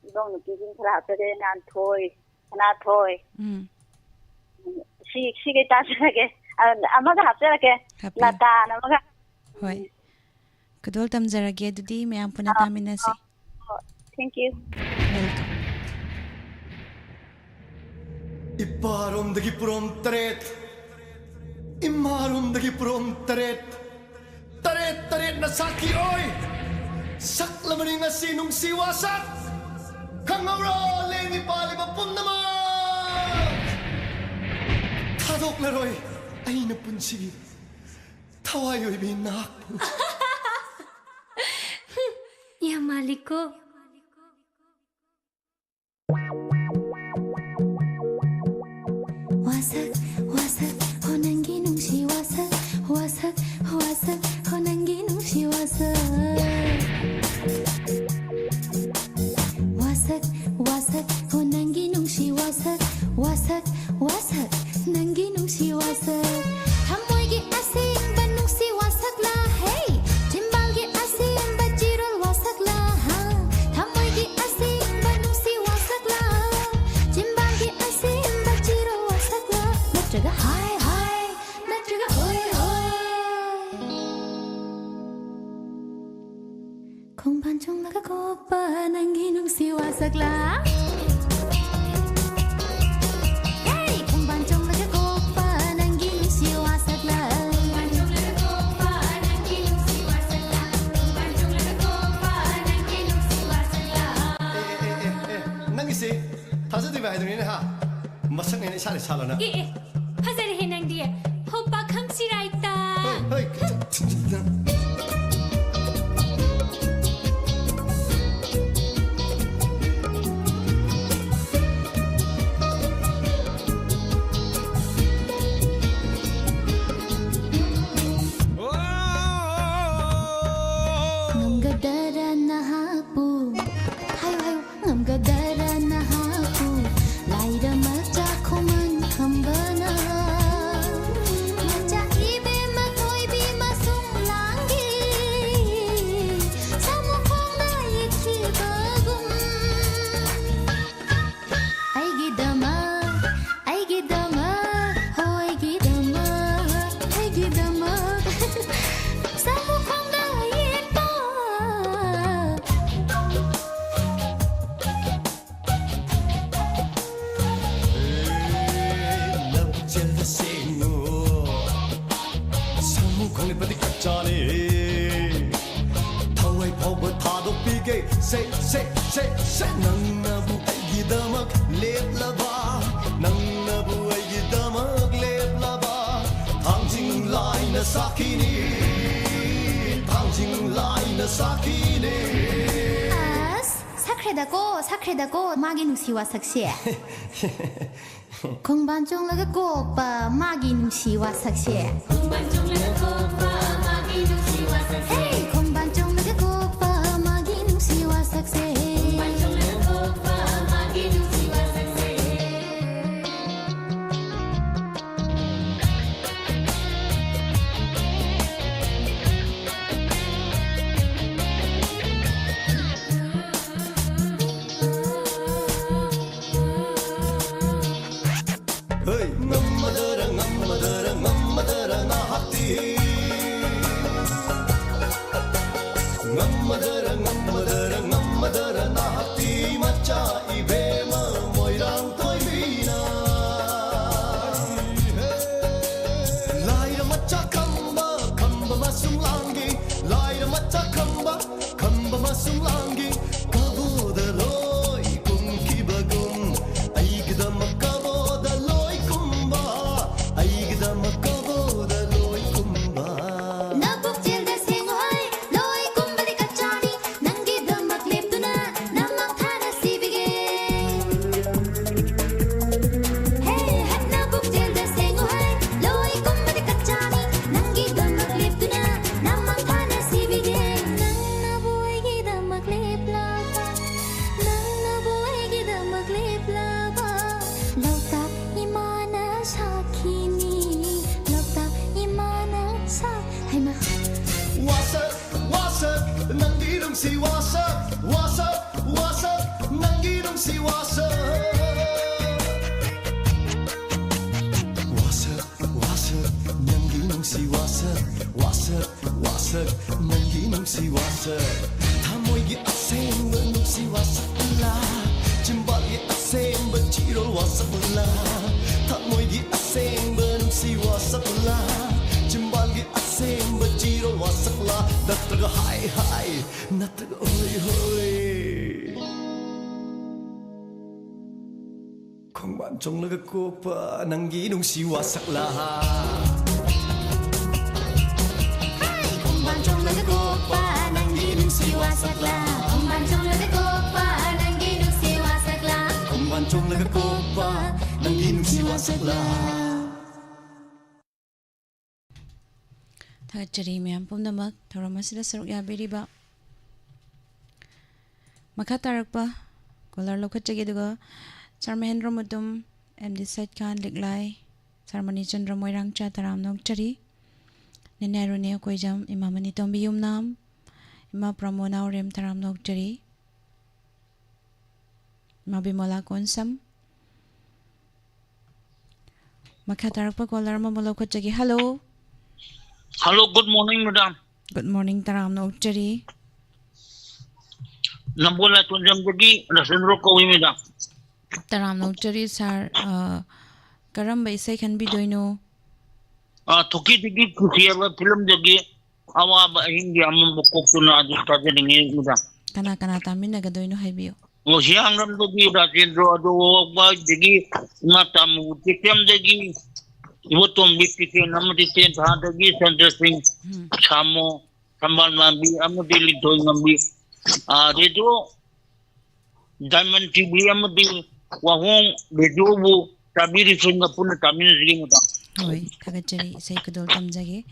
ꯏꯅꯥꯎꯅꯨꯄꯤꯁꯤꯡ ꯈꯔ ꯍꯥꯞꯆꯒꯦ, ꯉꯥꯟꯊꯣꯏ, ꯁꯅꯥꯊꯣꯏ꯫ ꯎꯝ꯫ ꯁꯤ, ꯁꯤꯈꯩ ꯇꯥꯖꯔꯒꯦ꯫ ꯑ, ꯑꯃꯒ ꯍꯥꯞꯆꯔꯛꯀꯦ꯫ ꯍꯥꯞꯄꯤꯌꯨ꯫ ꯂꯇꯥꯅ ꯑꯃꯒ꯫ ꯍꯣꯏ꯫ ꯎꯝ꯫ ꯈꯨꯗꯣꯜ ꯇꯝꯖꯔꯒꯦ꯫ ꯑꯗꯨꯗꯤ ꯃꯌꯥꯝ ꯄꯨꯟꯅ ꯑꯥ, ꯇꯥꯃꯤꯟꯅꯁꯤ꯫ ꯑꯥ, ꯑꯥ, thank you꯫ Welcome꯫ ꯏꯄꯥꯔꯣꯝꯗꯒꯤ ꯄꯨꯔꯣꯝ ꯇꯔꯦꯠ, ꯏꯃꯥꯔꯣꯝꯗꯒꯤ ꯄꯨꯔꯣꯝ ꯇꯔꯦꯠ, ꯇꯔꯦꯠ ꯇꯔꯦꯠꯅ ꯁꯥꯈꯤ ꯑꯣꯏ ꯁꯛꯂꯕꯅꯤ ꯉꯁꯤ ꯅꯨꯡꯁꯤ ꯋꯥꯁꯛ꯫ ꯈꯪꯍꯧꯔꯣ ꯂꯦꯡꯉꯤ ꯄꯥꯜꯂꯤꯕ ꯄꯨꯝꯅꯃꯛ, ꯊꯥꯗꯣꯛꯂꯔꯣꯏ ꯑꯩꯅ ꯄꯨꯟꯁꯤꯒꯤ ꯊꯋꯥꯏ ꯑꯣꯏꯕꯤ ꯅꯍꯥꯛꯄꯨ꯫ ꯌꯥꯝ ꯃꯥꯜꯂꯤꯀꯣ꯫ ꯆꯣꯡꯂꯒ ꯀꯣꯛꯄ ꯅꯪꯒꯤ ꯅꯨꯡꯁꯤ ꯋꯥꯁꯛꯂꯥ? ꯍꯦ! ꯈꯣꯡꯕꯥꯟ ꯆꯣꯡꯂꯒ ꯀꯣꯛꯄ ꯅꯪꯒꯤ ꯅꯨꯡꯁꯤ ꯋꯥꯁꯛꯂꯥ? ꯈꯣꯡꯕꯥꯟ ꯆꯣꯡꯂꯒ ꯀꯣꯛꯄ ꯅꯪꯒꯤ ꯅꯨꯡꯁꯤ ꯋꯥꯁꯛꯂꯥ? ꯈꯣꯡꯕꯥꯟ ꯆꯣꯡꯂꯒ ꯀꯣꯛꯄ ꯅꯪꯒꯤ ꯅꯨꯡꯁꯤ ꯋꯥꯁꯛꯂꯥ? ꯑꯦ, ꯑꯦ, ꯑꯦ, ꯑꯦ, ꯅꯪꯒꯤꯁꯦ ꯊꯥꯖꯗ꯭ꯔꯤꯕ ꯍꯥꯏꯗꯨꯅꯤꯅꯦ, ꯍꯥ? ꯃꯁꯛꯅꯦꯅ ꯏꯁꯥꯅ ꯏꯁꯥ ꯂꯣꯏꯅ꯫ ꯑꯦ, ꯑꯦ, ꯐꯖꯔꯦꯍꯦ ꯅꯪꯗꯤ꯫ ꯍꯣ, ꯄꯥꯈꯪ ꯁꯤꯔꯥꯏꯇ꯫ ꯍꯣꯏ, ꯍꯣꯏ꯫ ꯉꯝꯒꯗꯔꯥ ꯅꯍꯥꯛꯄꯨ? ꯍꯥꯏꯌꯨ, ꯍꯥꯏꯌꯨ꯫ ꯉꯝꯒꯗꯔꯥ ꯅꯍꯥꯛꯄꯨ ꯂꯥꯏꯔ ꯃꯆꯥ ꯈꯨꯃꯟ ꯈꯝꯕꯅ? ꯃꯆꯥ ꯏꯕꯦꯝꯃ ꯊꯣꯏꯕꯤ ꯃꯁꯨꯡ ꯂꯥꯡꯒꯤ ꯁꯥꯃꯨꯈꯣꯡꯗ ꯏꯠꯈꯤꯕꯒꯨꯝ꯫ ꯑꯩꯒꯤꯗꯃꯛ, ꯑꯩꯒꯤꯗꯃꯛ, ꯍꯣ ꯑꯩꯒꯤꯗꯃꯛ, ꯑꯩꯒꯤꯗꯃꯛ ꯁꯥꯃꯨꯈꯣꯡꯗ ꯏꯠꯄ꯫ ꯂꯝꯖꯦꯜꯗ ꯆꯦꯟꯉꯨ, ꯁꯥꯃꯨ ꯈꯣꯡꯂꯤꯄꯗꯤ ꯀꯞꯆꯥꯅꯤ꯫ ꯊꯋꯥꯏ ꯐꯥꯎꯕ ꯊꯥꯗꯣꯛꯄꯤꯒꯦ꯫ ꯁꯦ, ꯁꯦ, ꯁꯦ, ꯁꯦ, ꯅꯪꯅꯕꯨ ꯑꯩꯒꯤꯗꯃꯛ ꯂꯦꯞꯂꯕ, ꯅꯪꯅꯕꯨ ꯑꯩꯒꯤꯗꯃꯛ ꯂꯦꯞꯂꯕ, ꯊꯥꯡꯖꯤꯡ ꯂꯥꯏꯅ ꯁꯥꯈꯤꯅꯤ, ꯊꯥꯡꯖꯤꯡ ꯂꯥꯏꯅ ꯁꯥꯈꯤꯅꯤ꯫ ꯑꯁ, ꯁꯛꯈ꯭ꯔꯦꯗꯀꯣ, ꯁꯛꯈ꯭ꯔꯦꯗꯀꯣ, ꯃꯥꯒꯤ ꯅꯨꯡꯁꯤ ꯋꯥꯁꯛꯁꯦ꯫ ꯈꯣꯡꯕꯥꯟ ꯆꯣꯡꯂꯒ ꯀꯣꯛꯄ ꯃꯥꯒꯤ ꯅꯨꯡꯁꯤ ꯋꯥꯁꯛꯁꯦ꯫ ꯈꯣꯡꯕꯥꯟ ꯆꯣꯡꯂꯒ ꯀꯣꯛꯄ ꯃꯥꯒꯤ ꯅꯨꯡꯁꯤ ꯋꯥꯁꯛꯁꯦ꯫ ꯍꯦ! ꯈꯣꯡꯕꯥꯟ ꯆꯣꯡꯂꯒ ꯀꯣꯛꯄ ꯃꯥꯒꯤ ꯅꯨꯡꯁꯤ ꯋꯥꯁꯛꯁꯦ꯫ ꯈꯣꯡꯕꯥꯟ ꯆꯣꯡꯂꯒ ꯀꯣꯛꯄ ꯃꯥꯒꯤ ꯅꯨꯡꯁꯤ ꯋꯥꯁꯛꯁꯦ꯫ ꯍꯩ! ꯉꯝꯃꯗꯔ, ꯉꯝꯃꯗꯔ, ꯉꯝꯃꯗꯔ ꯉꯥꯏꯍꯥꯛ ꯅꯪꯒꯤ ꯅꯨꯡꯁꯤ ꯋꯥꯁꯛ, ꯋꯥꯁꯛ, ꯋꯥꯁꯛ, ꯅꯪꯒꯤ ꯅꯨꯡꯁꯤ ꯋꯥꯁꯛ꯫ ꯋꯥꯁꯛ, ꯋꯥꯁꯛ, ꯅꯪꯒꯤ ꯅꯨꯡꯁꯤ ꯋꯥꯁꯛ, ꯋꯥꯁꯛ, ꯋꯥꯁꯛ, ꯅꯪꯒꯤ ꯅꯨꯡꯁꯤ ꯋꯥꯁꯛ꯫ ꯊꯃꯣꯏꯒꯤ ꯑꯁꯦꯡꯕ ꯅꯨꯡꯁꯤ ꯋꯥꯁꯛꯂꯥ, ꯆꯤꯝꯕꯥꯜꯒꯤ ꯑꯁꯦꯡꯕ ꯆꯤꯔꯣꯜ ꯋꯥꯁꯛꯂꯥ, ꯊꯃꯣꯏꯒꯤ ꯑꯁꯦꯡꯕ ꯅꯨꯡꯁꯤ ꯋꯥꯁꯛꯂꯥ, ꯆꯤꯝꯕꯥꯜꯒꯤ ꯑꯁꯦꯡꯕ ꯆꯤꯔꯣꯜ ꯋꯥꯁꯛꯂꯥ, ꯅꯠꯇ꯭ꯔꯒ ꯍꯥꯏ ꯍꯥꯏ, ꯅꯠꯇ꯭ꯔꯒ ꯍꯣꯏ ꯍꯣꯏ꯫ ꯈꯣꯡꯕꯥꯟ ꯆꯣꯡꯂꯒ ꯀꯣꯛꯄ ꯅꯪꯒꯤ ꯅꯨꯡꯁꯤ ꯋꯥꯁꯛꯂꯥ꯫ ꯈꯣꯡꯕꯥꯟ ꯆꯣꯡꯂꯒ ꯀꯣꯛꯄ ꯅꯪꯒꯤ ꯅꯨꯡꯁꯤ ꯋꯥꯁꯛꯂꯥ꯫ ꯈꯣꯡꯕꯥꯟ ꯆꯣꯡꯂꯒ ꯀꯣꯛꯄ ꯅꯪꯒꯤ ꯅꯨꯡꯁꯤ ꯋꯥꯁꯛꯂꯥ꯫ ꯈꯣꯡꯕꯥꯟ ꯆꯣꯡꯂꯒ ꯀꯣꯛꯄ ꯅꯪꯒꯤ ꯅꯨꯡꯁꯤ ꯋꯥꯁꯛꯂꯥ꯫ ꯊꯥꯒꯠꯆꯔꯤ ꯃꯌꯥꯝ ꯄꯨꯝꯅꯃꯛ ꯊꯧꯔꯝ ꯑꯁꯤꯗ ꯁꯔꯨꯛ ꯌꯥꯕꯤꯔꯤꯕ꯫ ꯃꯈꯥ ꯇꯥꯔꯛꯄ ꯀꯣꯂꯔ ꯂꯧꯈꯠꯆꯒꯦ, ꯑꯗꯨꯒ ꯁꯥꯔ ꯃꯍꯦꯟꯗ꯭ꯔ ꯃꯨꯇꯨꯝ, ꯑꯦꯝ ꯗꯤ ꯁꯩꯠ ꯈꯥꯟ ꯂꯤꯛꯂꯥꯏ, ꯁꯥꯔ ꯃꯅꯤꯆꯟꯗ꯭ꯔ ꯃꯣꯏꯔꯥꯡꯆꯥ ꯇꯔꯥꯝꯅ ꯑꯣꯛꯆꯔꯤ꯫ ꯅꯦꯅꯦ ꯔꯨꯅꯦ ꯀꯣꯏꯖꯝ, ꯏꯃꯥ ꯃꯅꯤꯇꯣꯝꯕꯤ ꯌꯨꯝꯅꯥꯝ, ꯏꯃꯥ ꯄ꯭ꯔꯃꯣꯅꯥ ꯎꯔꯦꯝ ꯇꯔꯥꯝꯅ ꯑꯣꯛꯆꯔꯤ꯫ ꯏꯃꯥ ꯕꯤꯃꯣꯂꯥ ꯀꯣꯟꯁꯝ꯫ ꯃꯈꯥ ꯇꯥꯔꯛꯄ ꯀꯣꯂꯔ ꯑꯃꯃꯨꯛ ꯂꯧꯈꯠꯆꯒꯦ꯫ Hello. Hello, good morning, madam. Good morning, ꯇꯔꯥꯝꯅ ꯑꯣꯛꯆꯔꯤ꯫ ꯅꯝꯕꯣꯜ ꯂꯥꯏꯇꯣꯟꯖꯝꯗꯒꯤ ꯔꯥꯖꯦꯟꯗ꯭ꯔ ꯀꯧꯏ, madam. ꯇꯔꯥꯝꯅ ꯑꯣꯛꯆꯔꯤ ꯁꯥꯔ꯫ ꯑ, ꯀꯔꯝꯕ ꯏꯁꯩ ꯈꯟꯕꯤꯗꯣꯏꯅꯣ? ꯑ, ꯊꯣꯛꯀꯤꯗꯒꯤ ꯀꯨꯊꯤ ꯍꯥꯏꯕ ꯐꯤꯂꯝꯗꯒꯤ ꯑꯋꯥꯕ ꯑꯍꯤꯡꯒꯤ ꯑꯃꯝꯕ ꯀꯣꯛꯇꯨꯅ ꯑꯗꯨ ꯇꯥꯖꯅꯤꯡꯉꯤ, madam. ꯀꯅꯥ ꯀꯅꯥ ꯇꯥꯃꯤꯟꯅꯒꯗꯣꯏꯅꯣ ꯍꯥꯏꯕꯤꯌꯨ꯫ ꯍꯤꯌꯥꯡꯂꯝꯗꯒꯤ ꯔꯥꯖꯦꯟꯗ꯭ꯔ, ꯑꯗꯨ ꯋꯥꯕꯥꯏꯗꯒꯤ ꯏꯃꯥ ꯇꯥꯃꯨ, ꯇꯦꯛꯆꯝꯗꯒꯤ ꯏꯕꯣꯇꯣꯝꯕꯤ ꯇꯤꯀꯦꯟ ꯑꯃꯗꯤ ꯇꯦꯟꯊꯥꯗꯒꯤ ꯆꯟꯗ꯭ꯔ ꯁꯤꯡ, ꯎꯝ꯫ ꯁꯥꯃꯣ, ꯊꯝꯕꯥꯜ ꯃꯥꯟꯕꯤ ꯑꯃꯗꯤ ꯂꯤꯟꯊꯣꯏ ꯉꯝꯕꯤ꯫ ꯑ, ꯔꯦꯗꯤꯑꯣ ꯗꯥꯏꯃꯟ ꯇꯤ ꯚꯤ ꯑꯃꯗꯤ ꯋꯥꯍꯣꯡ ꯔꯦꯗꯤꯑꯣꯕꯨ ꯇꯥꯕꯤꯔꯤꯁꯤꯡꯒ ꯄꯨꯟꯅ ꯇꯥꯃꯤꯟꯅꯁꯤꯒꯦ, madam. ꯍꯣꯏ, ꯊꯥꯒꯠꯆꯔꯤ꯫ ꯏꯁꯩ ꯈꯨꯗꯣꯜ ꯇꯝꯖꯒꯦ꯫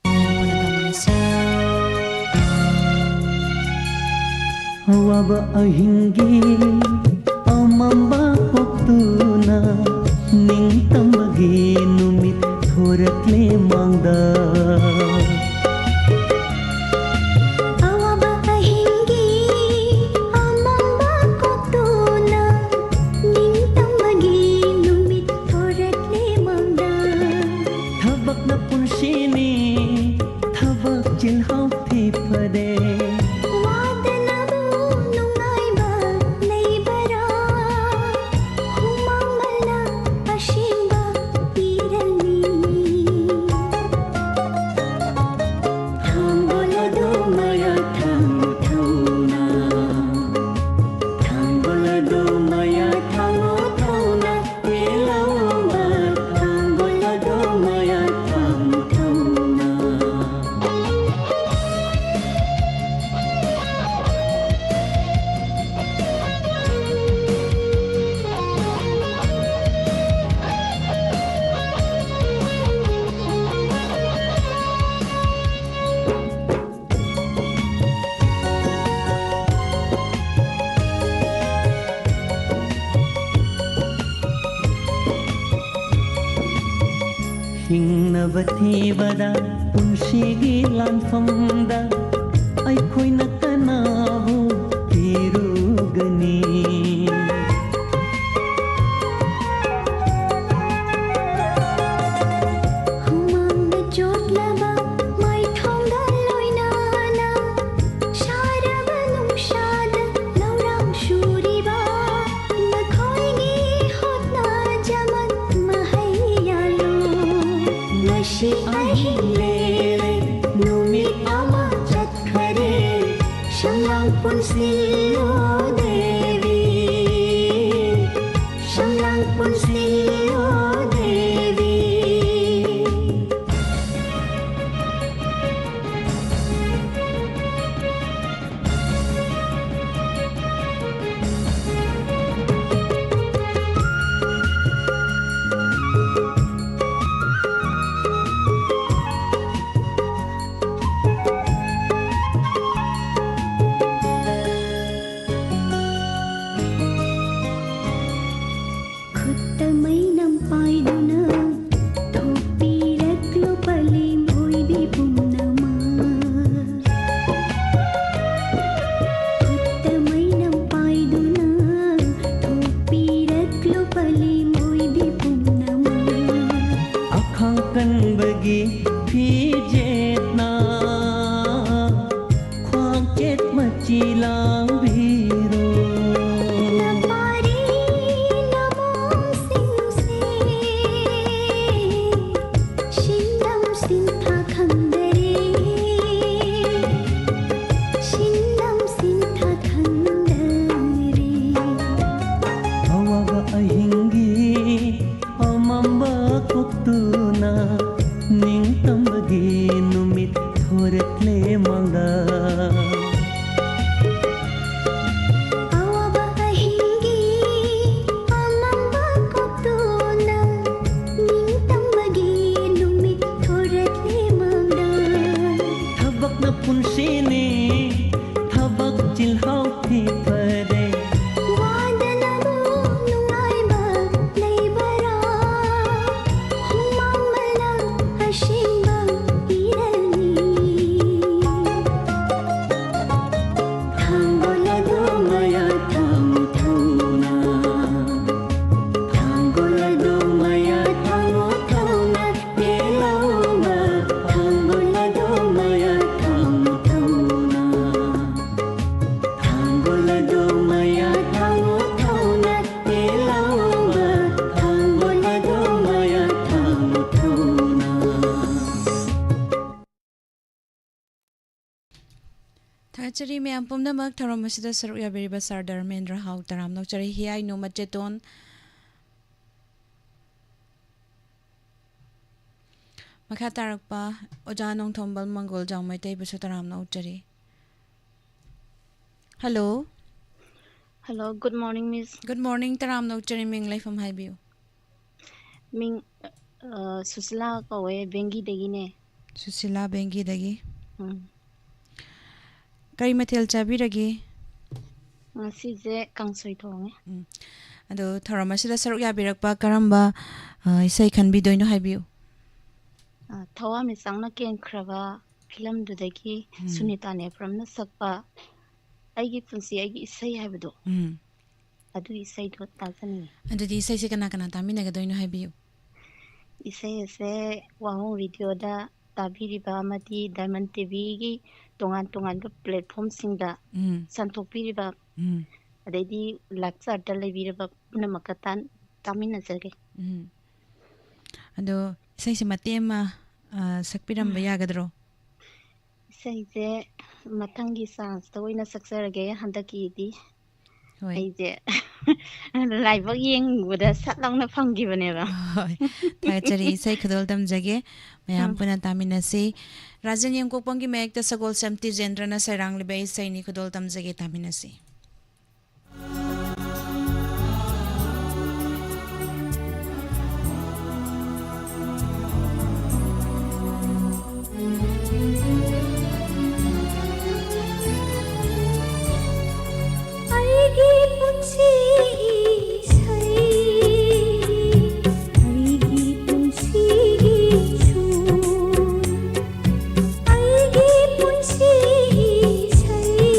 ꯃꯌꯥꯝ ꯄꯨꯟꯅ ꯇꯥꯃꯤꯟꯅꯁꯤ꯫ ꯑꯋꯥꯕ ꯑꯍꯤꯡꯒꯤ ꯑꯃꯝꯕ ꯀꯣꯛꯇꯨꯅ ꯅꯤꯡꯇꯝꯕꯒꯤ ꯅꯨꯃꯤꯠ ꯊꯣꯔꯛꯂꯦ ꯃꯥꯡꯗ꯫ ꯅꯄꯨꯟꯁꯤꯅꯤ ꯊꯕꯛ ꯆꯤꯜꯍꯥꯎ ꯊꯤ ꯐꯔꯦ꯫ ꯋꯥꯗꯅꯕꯨ ꯅꯨꯡꯉꯥꯏꯕ ꯂꯩꯕꯔꯥ? ꯍꯨꯃꯥꯡ ꯃꯅꯥ ꯑꯁꯦꯡꯕ ꯄꯤꯔꯅꯤ꯫ ꯊꯥꯡꯒꯣꯜ ꯑꯗꯣ ꯃꯌꯥ ꯊꯥꯡ ꯊꯧꯅ꯫ ꯊꯥꯡꯒꯣꯜ ꯑꯗꯣ ꯃꯌꯥ ꯊꯥꯡꯉꯣ ꯊꯧꯅ꯫ ꯄꯦꯜꯂꯧꯕ ꯊꯥꯡꯒꯣꯜ ꯑꯗꯣ ꯃꯌꯥ ꯊꯥꯡ ꯊꯧꯅ꯫ ꯍꯤꯡꯅꯕ ꯊꯤꯕꯗ ꯄꯨꯟꯁꯤꯒꯤ ꯂꯥꯟꯐꯝꯗ ꯑꯩꯈꯣꯏꯅ ꯀꯅꯥꯕꯨ ꯄꯤꯔꯨꯒꯅꯤ? ꯍꯨꯃꯥꯡꯅ ꯆꯣꯠꯂꯕ ꯃꯥꯏꯊꯣꯡꯒ ꯂꯣꯏꯅꯅ ꯁꯥꯔꯕ ꯅꯨꯡꯁꯥꯗ ꯂꯧꯔꯥꯡ ꯁꯨꯔꯤꯕ ꯅꯈꯣꯏꯒꯤ ꯍꯣꯠꯅꯖꯃꯟ ꯃꯍꯩ ꯌꯥꯜꯂꯨ꯫ ꯉꯁꯤ ꯑꯍꯤꯡ ꯂꯦꯜꯂꯦ, ꯅꯨꯃꯤꯠ ꯑꯃ ꯆꯠꯈꯔꯦ, ꯁꯝꯂꯥꯡ ꯄꯨꯟꯁꯤꯜꯂꯣ ꯗꯦꯕꯤ, ꯁꯝꯂꯥꯡ ꯄꯨꯟꯁꯤꯜꯂꯣ ꯗꯦꯕꯤ꯫ ꯒꯤ ꯐꯤꯖꯦꯠꯅ ꯈ꯭ꯋꯥꯡꯆꯦꯠ ꯃꯆꯤ ꯂꯥꯡꯕꯤꯔꯣ꯫ ꯅꯄꯥꯔꯤ ꯅꯃꯣꯝꯁꯤꯡꯁꯦ ꯁꯤꯟꯗꯝ ꯁꯤꯟꯊꯥ ꯈꯪꯗꯔꯦ, ꯁꯤꯟꯗꯝ ꯁꯤꯟꯊꯥ ꯈꯪꯗꯔꯦ꯫ ꯑꯋꯥꯕ ꯑꯍꯤꯡꯒꯤ ꯑꯃꯝꯕ ꯀꯣꯛꯇꯨꯅ ꯅꯤꯡꯇꯝꯕꯒꯤ ꯅꯨꯃꯤꯠ ꯊꯣꯔꯛꯂꯦ ꯃꯥꯡꯗ꯫ ꯑꯋꯥꯕ ꯑꯍꯤꯡꯒꯤ ꯑꯃꯝꯕ ꯀꯣꯛꯇꯨꯅ ꯅꯤꯡꯇꯝꯕꯒꯤ ꯅꯨꯃꯤꯠ ꯊꯣꯔꯛꯂꯦ ꯃꯥꯡꯗ꯫ ꯊꯕꯛꯅ ꯄꯨꯟꯁꯤꯅꯤ, ꯊꯕꯛ ꯆꯤꯜꯍꯥꯎ ꯊꯤ ꯐꯔꯦ꯫ ꯋꯥꯗꯅꯕꯨ ꯅꯨꯡꯉꯥꯏꯕ ꯂꯩꯕꯔꯥ? ꯍꯨꯃꯥꯡ ꯃꯅꯝ ꯑꯁꯦꯡꯕ ꯏꯔꯜꯅꯤ꯫ ꯊꯥꯡꯒꯣꯜ ꯑꯗꯣ ꯃꯌꯥ ꯊꯥꯡꯉꯨ ꯊꯧꯅ꯫ ꯊꯥꯡꯒꯣꯜ ꯑꯗꯣ ꯃꯌꯥ ꯊꯥꯡꯉꯨ ꯊꯧꯅ꯫ ꯇꯦꯜꯍꯧꯕ ꯊꯥꯡꯒꯣꯜ ꯑꯗꯣ ꯃꯌꯥ ꯊꯥꯡꯉꯨ ꯊꯧꯅ꯫ ꯊꯥꯡꯒꯣꯜ ꯑꯗꯣ ꯃꯌꯥ ꯊꯥꯡꯉꯨ ꯊꯧꯅ꯫ ꯇꯦꯜꯍꯧꯕ ꯊꯥꯡꯒꯣꯜ ꯑꯗꯣ ꯃꯌꯥ ꯊꯥꯡꯉꯨ ꯊꯧꯅ꯫ ꯊꯥꯒꯠꯆꯔꯤ ꯃꯌꯥꯝ ꯄꯨꯝꯅꯃꯛ ꯊꯧꯔꯝ ꯑꯁꯤꯗ ꯁꯔꯨꯛ ꯌꯥꯕꯤꯔꯤꯕ ꯁꯥꯔ ꯙꯔꯃꯦꯟꯗ꯭ꯔ ꯍꯥꯎ ꯇꯔꯥꯝꯅ ꯑꯣꯛꯆꯔꯤ꯫ ꯍꯤꯌꯥꯏ ꯅꯣꯃ ꯆꯦꯇꯣꯟ꯫ ꯃꯈꯥ ꯇꯥꯔꯛꯄ ꯑꯣꯖꯥ ꯅꯣꯡꯊꯣꯝꯕꯜ ꯃꯪꯒꯣꯜ ꯖꯥꯎ ꯃꯩꯇꯩꯕꯨꯁꯨ ꯇꯔꯥꯝꯅ ꯑꯣꯛꯆꯔꯤ꯫ ꯍꯜꯂꯣ꯫ ꯍꯜꯂꯣ, ꯒꯨꯗ ꯃꯣꯔꯅꯤꯡ, ꯃꯤꯁ꯫ ꯒꯨꯗ ꯃꯣꯔꯅꯤꯡ, ꯇꯔꯥꯝꯅ ꯑꯣꯛꯆꯔꯤ꯫ ꯃꯤꯡ ꯂꯩꯐꯝ ꯍꯥꯏꯕꯤꯌꯨ꯫ ꯃꯤꯡ, ꯑ, ꯁꯨꯁꯤꯂꯥ ꯀꯧꯋꯦ, ꯕꯦꯡꯒꯤꯗꯒꯤꯅꯦ꯫ ꯁꯨꯁꯤꯂꯥ ꯕꯦꯡꯒꯤꯗꯒꯤ꯫ ꯎꯝ꯫ ꯀꯔꯤ ꯃꯊꯦꯜ ꯆꯥꯕꯤꯔꯒꯦ? ꯉꯁꯤꯁꯦ ꯀꯥꯡꯁꯣꯏ ꯊꯣꯡꯉꯦ꯫ ꯎꯝ꯫ ꯑꯗꯣ ꯊꯧꯔꯝ ꯑꯁꯤꯗ ꯁꯔꯨꯛ ꯌꯥꯕꯤꯔꯛꯄ ꯀꯔꯝꯕ, ꯑ, ꯏꯁꯩ ꯈꯟꯕꯤꯗꯣꯏꯅꯣ ꯍꯥꯏꯕꯤꯌꯨ꯫ ꯑ, ꯊꯋꯥꯟꯃꯤꯆꯥꯛꯅ ꯀꯦꯟꯈ꯭ꯔꯕ ꯐꯤꯂꯝꯗꯨꯗꯒꯤ ꯎꯝ꯫ ꯁꯨꯅꯤꯇꯥ ꯅꯦꯄ꯭ꯔꯝꯅ ꯁꯛꯄ ꯑꯩꯒꯤ ꯄꯨꯟꯁꯤ ꯑꯩꯒꯤ ꯏꯁꯩ ꯍꯥꯏꯕꯗꯣ, ꯎꯝ꯫ ꯑꯗꯨꯒꯤ ꯏꯁꯩꯗꯣ ꯇꯥꯖꯅꯤꯡꯉꯤ꯫ ꯑꯗꯨꯗꯤ ꯏꯁꯩꯁꯦ ꯀꯅꯥ ꯀꯅꯥ ꯇꯥꯃꯤꯟꯅꯒꯗꯣꯏꯅꯣ ꯍꯥꯏꯕꯤꯌꯨ꯫ ꯏꯁꯩ ꯑꯁꯦ ꯋꯥꯍꯣꯡ ꯔꯦꯗꯤꯑꯣꯗ ꯇꯥꯕꯤꯔꯤꯕ ꯑꯃꯗꯤ ꯗꯥꯏꯃꯟ ꯇꯤꯚꯤꯒꯤ ꯇꯣꯉꯥꯟ ꯇꯣꯉꯥꯟꯕ ꯄ꯭ꯂꯦꯠꯐꯣꯝꯁꯤꯡꯗ ꯎꯝ, ꯁꯟꯗꯣꯛꯄꯤꯔꯤꯕ, ꯎꯝ, ꯑꯗꯩꯗꯤ ꯂꯥꯏꯞ ꯆꯥꯠꯇ ꯂꯩꯕꯤꯔꯕ ꯄꯨꯝꯅꯃꯛꯀ ꯇꯥꯟ-, ꯇꯥꯃꯤꯟꯅꯖꯒꯦ꯫ ꯎꯝ꯫ ꯑꯗꯣ ꯏꯁꯩꯁꯦ ꯃꯇꯦꯛ ꯑꯃ, ꯑ, ꯁꯛꯄꯤꯔꯝꯕ ꯌꯥꯒꯗ꯭ꯔꯣ? ꯏꯁꯩꯁꯦ ꯃꯊꯪꯒꯤ ꯆꯥꯟꯁꯇ ꯑꯣꯏꯅ ꯁꯛꯆꯔꯒꯦ꯫ ꯍꯟꯗꯛꯀꯤꯗꯤ ꯍꯣꯏ꯫ ꯑꯩꯁꯦ ꯂꯥꯏꯕꯛ ꯌꯦꯡꯕꯗ ꯁꯠ ꯂꯥꯎꯅ ꯐꯪꯈꯤꯕꯅꯦꯕ꯫ ꯍꯣꯏ꯫ ꯊꯥꯒꯠꯆꯔꯤ꯫ ꯏꯁꯩ ꯈꯨꯗꯣꯜ ꯇꯝꯖꯒꯦ꯫ ꯃꯌꯥꯝ ꯎꯝ꯫ ꯄꯨꯟꯅ ꯇꯥꯃꯤꯟꯅꯁꯤ꯫ ꯔꯥꯖꯦꯟ ꯌꯦꯡꯀꯣꯛꯄꯝꯒꯤ ꯃꯥꯌꯦꯛꯇ ꯁꯒꯣꯜꯁꯦꯝ ꯇꯤꯖꯦꯟꯗ꯭ꯔꯅ ꯁꯩꯔꯥꯡꯂꯤꯕ ꯏꯁꯩꯅꯤ꯫ ꯈꯨꯗꯣꯜ ꯇꯝꯖꯒꯦ, ꯇꯥꯃꯤꯟꯅꯁꯤ꯫ ꯑꯩꯒꯤ ꯄꯨꯟꯁꯤꯒꯤ ꯏꯁꯩ, ꯑꯩꯒꯤ ꯄꯨꯟꯁꯤꯒꯤ ꯁꯨꯔ, ꯑꯩꯒꯤ ꯄꯨꯟꯁꯤꯒꯤ ꯏꯁꯩ,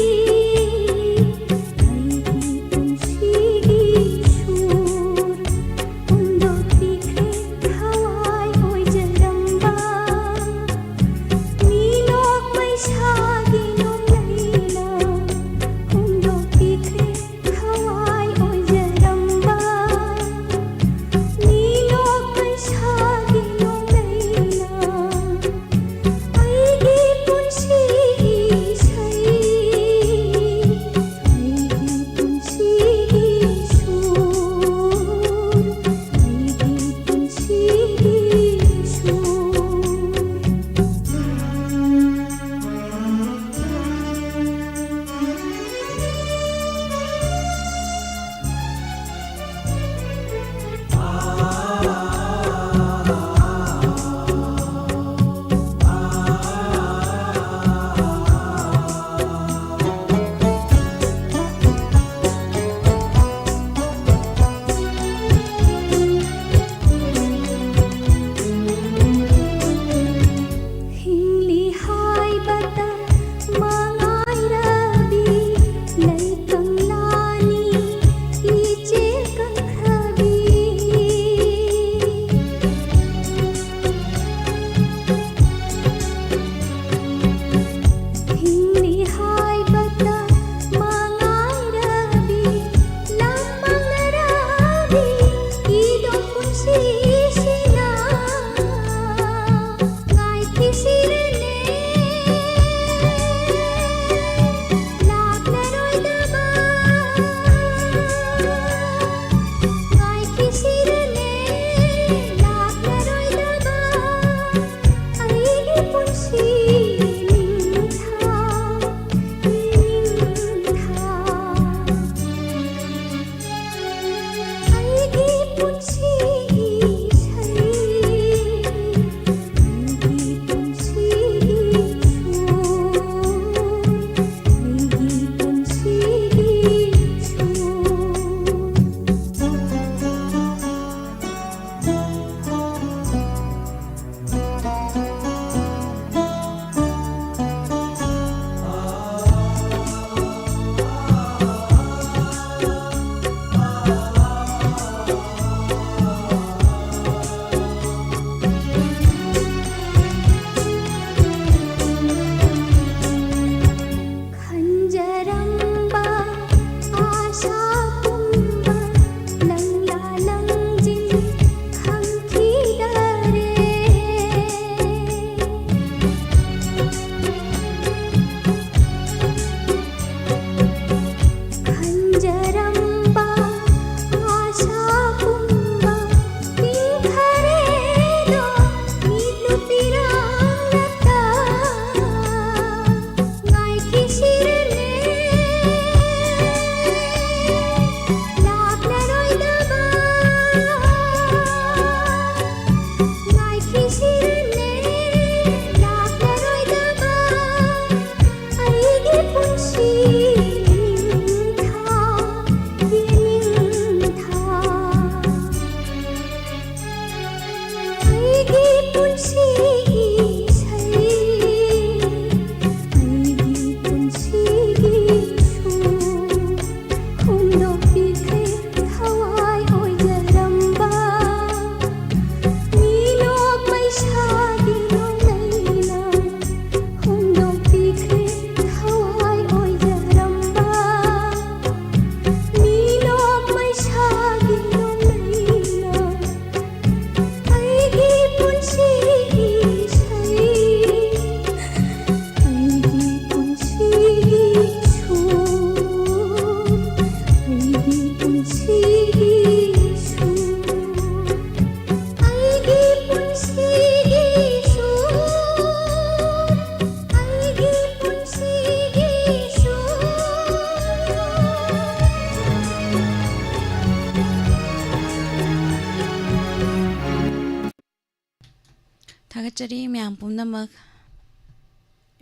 ꯊꯥꯒꯠꯆꯔꯤ ꯃꯌꯥꯝ ꯄꯨꯝꯅꯃꯛ꯫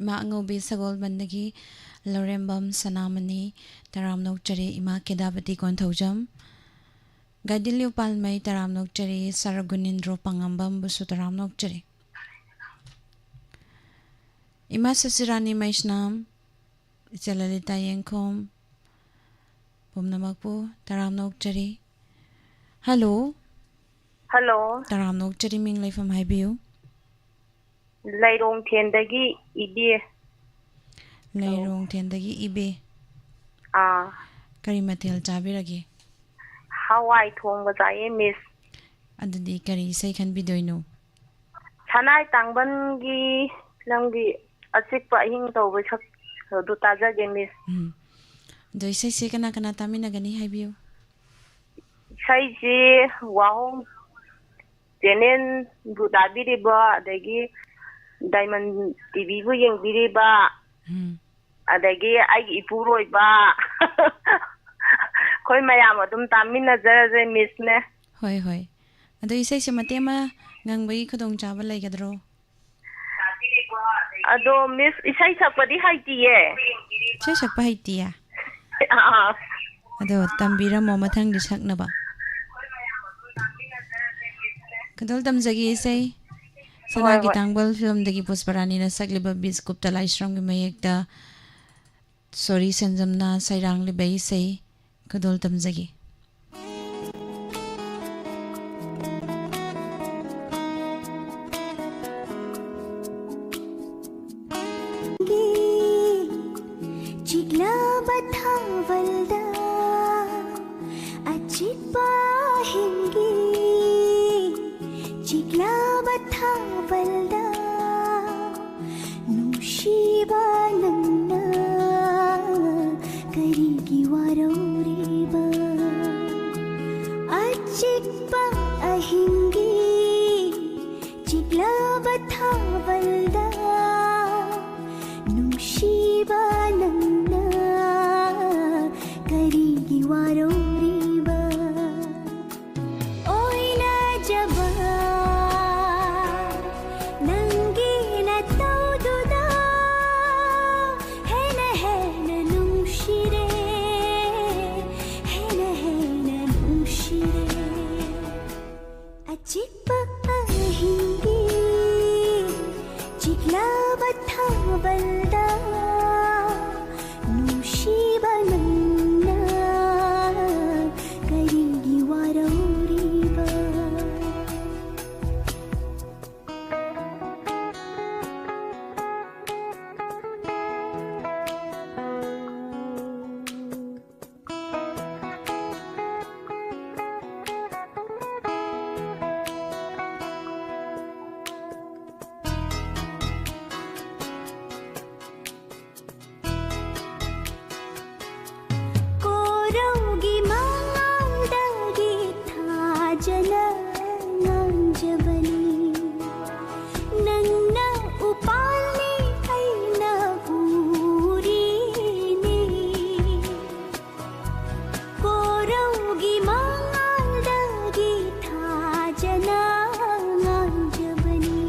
ꯏꯃꯥ ꯑꯉꯧꯕꯤ ꯁꯒꯣꯜꯕꯟꯗꯒꯤ ꯂꯧꯔꯦꯝꯕꯝ ꯁꯅꯥꯃꯅꯤ ꯇꯔꯥꯝꯅ ꯑꯣꯛꯆꯔꯤ꯫ ꯏꯃꯥ ꯀꯦꯗꯥꯕꯇꯤ ꯀꯣꯟꯊꯧꯖꯝ, ꯒꯥꯏꯗꯤꯂꯤꯎ ꯄꯥꯜꯃꯩ ꯇꯔꯥꯝꯅ ꯑꯣꯛꯆꯔꯤ꯫ ꯁꯔꯒꯨꯅꯤꯟꯗ꯭ꯔꯣ ꯄꯥꯉꯝꯕꯝꯕꯨꯁꯨ ꯇꯔꯥꯝꯅ ꯑꯣꯛꯆꯔꯤ꯫ ꯏꯃꯥ ꯁꯁꯤꯔꯥꯅꯤ ꯃꯩꯁꯅꯥꯝ, ꯏꯆꯦ ꯂꯂꯤꯇꯥ ꯌꯦꯡꯈꯣꯝ, ꯄꯨꯝꯅꯃꯛꯄꯨ ꯇꯔꯥꯝꯅ ꯑꯣꯛꯆꯔꯤ꯫ ꯍꯜꯂꯣ꯫ ꯍꯜꯂꯣ꯫ ꯇꯔꯥꯝꯅ ꯑꯣꯛꯆꯔꯤ, ꯃꯤꯡ ꯂꯩꯐꯝ ꯍꯥꯏꯕꯤꯌꯨ꯫ ꯂꯩꯔꯣꯡꯊꯦꯟꯗꯒꯤ ꯏꯕꯦ꯫ ꯂꯩꯔꯣꯡꯊꯦꯟꯗꯒꯤ ꯏꯕꯦ꯫ ꯑꯥ꯫ ꯀꯔꯤ ꯃꯊꯦꯜ ꯆꯥꯕꯤꯔꯒꯦ? ꯍꯋꯥꯏ ꯊꯣꯡꯕ ꯆꯥꯏꯌꯦ, ꯃꯤꯁ꯫ ꯑꯗꯨꯗꯤ ꯀꯔꯤ ꯏꯁꯩ ꯈꯟꯕꯤꯗꯣꯏꯅꯣ? ꯁꯅꯥꯏ ꯇꯥꯡꯕꯟꯒꯤ ꯐꯤꯂꯝꯒꯤ ꯑꯆꯤꯛꯄ ꯑꯍꯤꯡ ꯇꯧꯕ ꯁꯛ ꯑꯗꯨ ꯇꯥꯖꯒꯦ, ꯃꯤꯁ꯫ ꯎꯝ꯫ ꯑꯗꯣ ꯏꯁꯩꯁꯦ ꯀꯅꯥ ꯀꯅꯥ ꯇꯥꯃꯤꯟꯅꯒꯅꯤ ꯍꯥꯏꯕꯤꯌꯨ꯫ ꯏꯁꯩꯁꯤ ꯋꯥꯍꯣꯡ ꯆꯦꯅꯦꯜꯕꯨ ꯇꯥꯕꯤꯔꯤꯕ, ꯑꯗꯒꯤ ꯗꯥꯏꯃꯟ ꯇꯤꯚꯤꯕꯨ ꯌꯦꯡꯕꯤꯔꯤꯕ, ꯎꯝ꯫ ꯑꯗꯒꯤ ꯑꯩꯒꯤ ꯏꯄꯨꯔꯣꯏꯕ, ꯑꯩꯈꯣꯏ ꯃꯌꯥꯝ ꯑꯗꯨꯝ ꯇꯥꯃꯤꯟꯅꯖꯔꯁꯦ, ꯃꯤꯁꯅꯦ꯫ ꯍꯣꯏ, ꯍꯣꯏ꯫ ꯑꯗꯣ ꯏꯁꯩꯁꯦ ꯃꯇꯦꯛ ꯑꯃ ꯉꯪꯕꯒꯤ ꯈꯨꯗꯣꯡꯆꯥꯕ ꯂꯩꯒꯗ꯭ꯔꯣ? ꯑꯗꯣ ꯃꯤꯁ, ꯏꯁꯩ ꯁꯛꯄꯗꯤ ꯍꯩꯇꯤꯌꯦ꯫ ꯏꯁꯩ ꯁꯛꯄ ꯍꯩꯇꯤꯌꯦ? ꯑꯥ꯫ ꯑꯗꯣ ꯇꯝꯕꯤꯔꯝꯃꯣ ꯃꯊꯪꯗꯤ ꯁꯛꯅꯕ꯫ ꯈꯨꯗꯣꯜ ꯇꯝꯖꯒꯦ ꯏꯁꯩ꯫ ꯁꯅꯥꯒꯤ ꯍꯣꯏ, ꯍꯣꯏ꯫ ꯇꯥꯡꯕꯜ ꯐꯤꯂꯝꯗꯒꯤ ꯄꯨꯁꯄꯔꯥꯅꯤꯅ ꯁꯛꯂꯤꯕ ꯕꯤꯁꯒꯨꯞꯇ ꯂꯥꯏꯁ꯭ꯔꯝꯒꯤ ꯃꯌꯦꯛꯇ ꯁꯣꯔꯤ ꯁꯦꯟꯖꯝꯅ ꯁꯩꯔꯥꯡꯂꯤꯕ ꯏꯁꯩ ꯈꯨꯗꯣꯜ ꯇꯝꯖꯒꯦ꯫ ꯆꯤꯛꯂꯕ ꯊꯥꯕꯜꯗ ꯑꯆꯤꯛꯄ ꯑꯍꯤꯡꯒꯤ ꯆꯤꯛꯂꯕ ꯊꯥꯕꯜꯗ ꯅꯨꯡꯁꯤꯕ ꯅꯪꯅ ꯀꯔꯤꯒꯤ ꯋꯥꯔꯧꯔꯤꯕ? ꯑꯆꯤꯛꯄ ꯑꯍꯤꯡꯒꯤ ꯆꯤꯛꯂꯕ ꯊꯥꯕꯜꯗ ꯅꯨꯡꯁꯤꯕ ꯅꯪꯅ ꯀꯔꯤꯒꯤ ꯋꯥꯔꯧꯔꯤꯕ? ꯑꯣꯏꯅꯖꯕ ꯊꯥꯕꯜꯗ ꯅꯨꯡꯁꯤꯕ ꯅꯪꯅ ꯀꯔꯤꯒꯤ ꯋꯥꯔꯧꯔꯤꯕ? ꯀꯣꯔꯧꯒꯤ ꯃꯉꯥꯜꯗꯒꯤ ꯊꯥꯖꯅ ꯉꯥꯡꯖꯕꯅꯤ꯫ ꯅꯪꯅ ꯎꯄꯥꯜꯅꯤ, ꯑꯩꯅ ꯎꯔꯤꯅꯤ꯫ ꯀꯣꯔꯧꯒꯤ ꯃꯉꯥꯜꯗꯒꯤ ꯊꯥꯖꯅ ꯉꯥꯡꯖꯕꯅꯤ꯫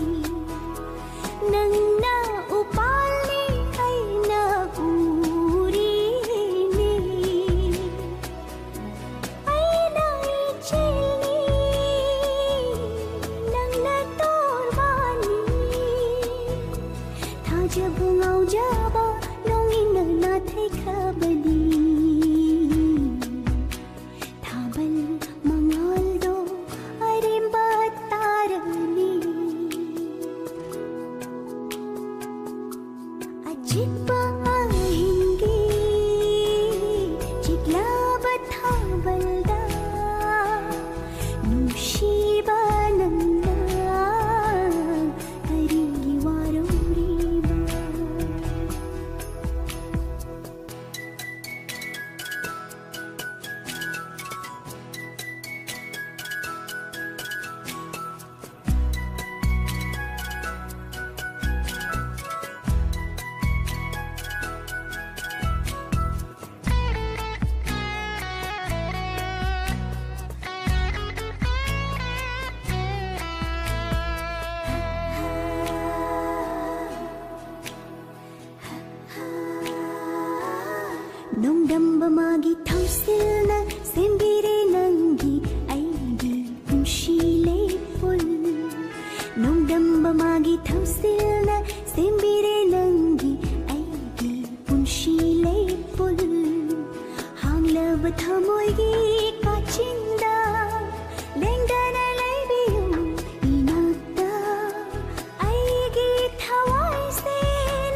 ꯅꯪꯅ ꯎꯄꯥꯜꯅꯤ, ꯑꯩꯅ ꯎꯔꯤꯅꯤ꯫ ꯑꯩꯅ ꯏꯆꯦꯜꯅꯤ, ꯅꯪꯅ ꯇꯣꯔꯕꯥꯟꯅꯤ꯫ ꯊꯥꯖꯕ ꯉꯥꯎꯖꯕ ꯅꯣꯡꯏꯪꯅ ꯅꯥꯊꯩꯈ꯭ꯔꯕꯗꯤ꯫ ꯊꯥꯕꯜ ꯃꯉꯥꯜꯗꯣ ꯑꯔꯦꯝꯕ ꯇꯥꯔꯅꯤ꯫ ꯑꯆꯤꯛꯄ ꯑꯍꯤꯡꯒꯤ ꯆꯤꯛꯂꯕ ꯊꯥꯕꯜꯗ ꯅꯨꯡꯁꯤꯕ ꯅꯪꯅ ꯀꯔꯤꯒꯤ ꯋꯥꯔꯧꯔꯤꯕ? ꯅꯣꯡꯗꯝꯕ ꯃꯥꯒꯤ ꯊꯧꯁꯤꯜꯅ ꯁꯦꯝꯕꯤꯔꯦ ꯅꯪꯒꯤ ꯑꯩꯒꯤ ꯄꯨꯟꯁꯤ ꯂꯩꯄꯨꯟ꯫ ꯅꯣꯡꯗꯝꯕ ꯃꯥꯒꯤ ꯊꯧꯁꯤꯜꯅ ꯇꯦꯝꯕꯤꯔꯦ ꯅꯪꯒꯤ ꯑꯩꯒꯤ ꯄꯨꯟꯁꯤ ꯂꯩꯄꯨꯜ, ꯍꯥꯡꯂꯕ ꯊꯃꯣꯏꯒꯤ ꯀꯥꯆꯤꯟꯗ ꯂꯦꯡꯗꯅ ꯂꯩꯕꯤꯌꯨ ꯏꯅꯥꯛꯇ꯫ ꯑꯩꯒꯤ ꯊꯋꯥꯏꯁꯦ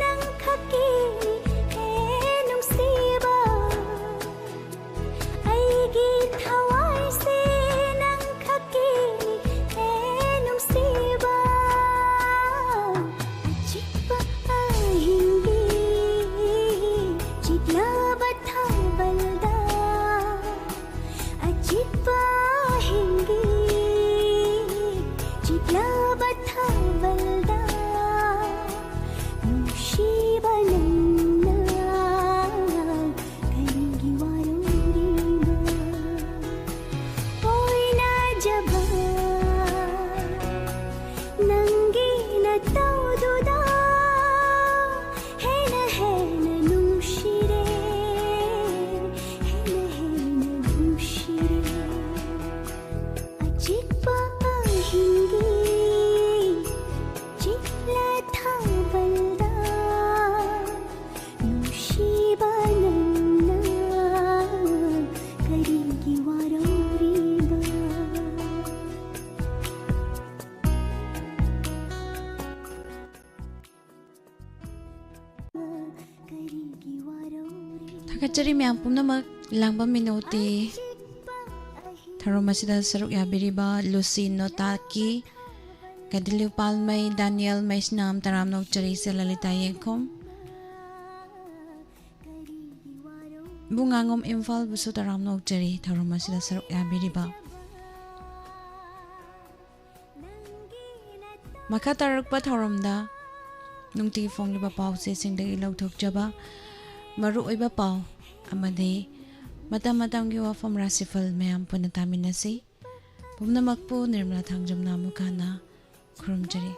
ꯅꯪ ꯈꯛꯀꯤꯅꯤ ꯍꯦ ꯅꯨꯡꯁꯤꯕ, ꯑꯩꯒꯤ ꯊꯋꯥꯏꯁꯦ ꯅꯪ ꯈꯛꯀꯤꯅꯤ ꯍꯦ ꯅꯨꯡꯁꯤꯕ꯫ ꯑꯆꯤꯛꯄ ꯑꯍꯤꯡꯒꯤ ꯆꯤꯛꯂꯕ ꯊꯥꯕꯜꯗ, ꯑꯆꯤꯛꯄ ꯑꯍꯤꯡꯒꯤ ꯆꯤꯛꯂꯕ ꯊꯥꯕꯜꯗ, ꯅꯨꯡꯁꯤꯕ ꯅꯪꯅ ꯀꯔꯤꯒꯤ ꯋꯥꯔꯧꯔꯤꯕ? ꯑꯣꯏꯅꯖꯕ ꯅꯪꯒꯤ ꯅꯇꯧꯗꯨꯗ ꯍꯦꯟꯅ ꯍꯦꯟꯅ ꯅꯨꯡꯁꯤꯔꯦ, ꯍꯦꯟꯅ ꯍꯦꯟꯅ ꯅꯨꯡꯁꯤꯔꯦ꯫ ꯑꯆꯤꯛꯄ ꯑꯍꯤꯡꯒꯤ ꯆꯤꯛꯂ ꯊꯥꯕꯜꯗ ꯅꯨꯡꯁꯤꯕ ꯅꯪꯅ ꯀꯔꯤꯒꯤ ꯋꯥꯔꯧꯔꯤꯕ? ꯀꯔꯤꯒꯤ ꯋꯥꯔꯧꯔꯤꯕ? ꯊꯥꯒꯠꯆꯔꯤ ꯃꯌꯥꯝ ꯄꯨꯝꯅꯃꯛ, ꯂꯥꯡꯕꯝ ꯃꯤꯅꯣꯇꯤ꯫ ꯑꯆꯤꯛꯄ ꯑꯍꯤꯡ ꯊꯧꯔꯝ ꯑꯁꯤꯗ ꯁꯔꯨꯛ ꯌꯥꯕꯤꯔꯤꯕ ꯂꯨꯁꯤ ꯅꯣꯇꯥꯀꯤ, ꯀꯗꯤꯂꯨ ꯄꯥꯜꯃꯩ, ꯗꯥꯅꯤꯌꯦꯜ ꯃꯩꯁꯅꯥꯝ, ꯇꯔꯥꯝꯅ ꯑꯣꯛꯆꯔꯤ꯫ ꯏꯆꯦ ꯂꯂꯤꯇꯥ ꯌꯦꯡꯈꯣꯝ, ꯏꯕꯨꯡꯉꯥꯉꯣꯝ ꯏꯝꯐꯥꯜꯕꯨꯁꯨ ꯇꯔꯥꯝꯅ ꯑꯣꯛꯆꯔꯤ ꯊꯧꯔꯝ ꯑꯁꯤꯗ ꯁꯔꯨꯛ ꯌꯥꯕꯤꯔꯤꯕ꯫ ꯃꯈꯥ ꯇꯥꯔꯛꯄ ꯊꯧꯔꯝꯗ ꯅꯨꯡꯇꯤꯒꯤ ꯐꯣꯡꯂꯤꯕ ꯄꯥꯎꯆꯦꯁꯤꯡꯗꯒꯤ ꯂꯧꯊꯣꯛꯆꯕ ꯃꯔꯨꯑꯣꯏꯕ ꯄꯥꯎ ꯑꯃꯗꯤ ꯃꯇꯝ ꯃꯇꯝꯒꯤ ꯋꯥꯐꯝ ꯔꯥꯁꯤꯐꯜ ꯃꯌꯥꯝ ꯄꯨꯟꯅ ꯇꯥꯃꯤꯟꯅꯁꯤ꯫ ꯄꯨꯝꯅꯃꯛꯄꯨ ꯅꯤꯔꯃꯂꯥ ꯊꯥꯡꯖꯝ ꯅꯥꯃꯨꯈꯥꯅ ꯈꯨꯔꯨꯝꯖꯔꯤ꯫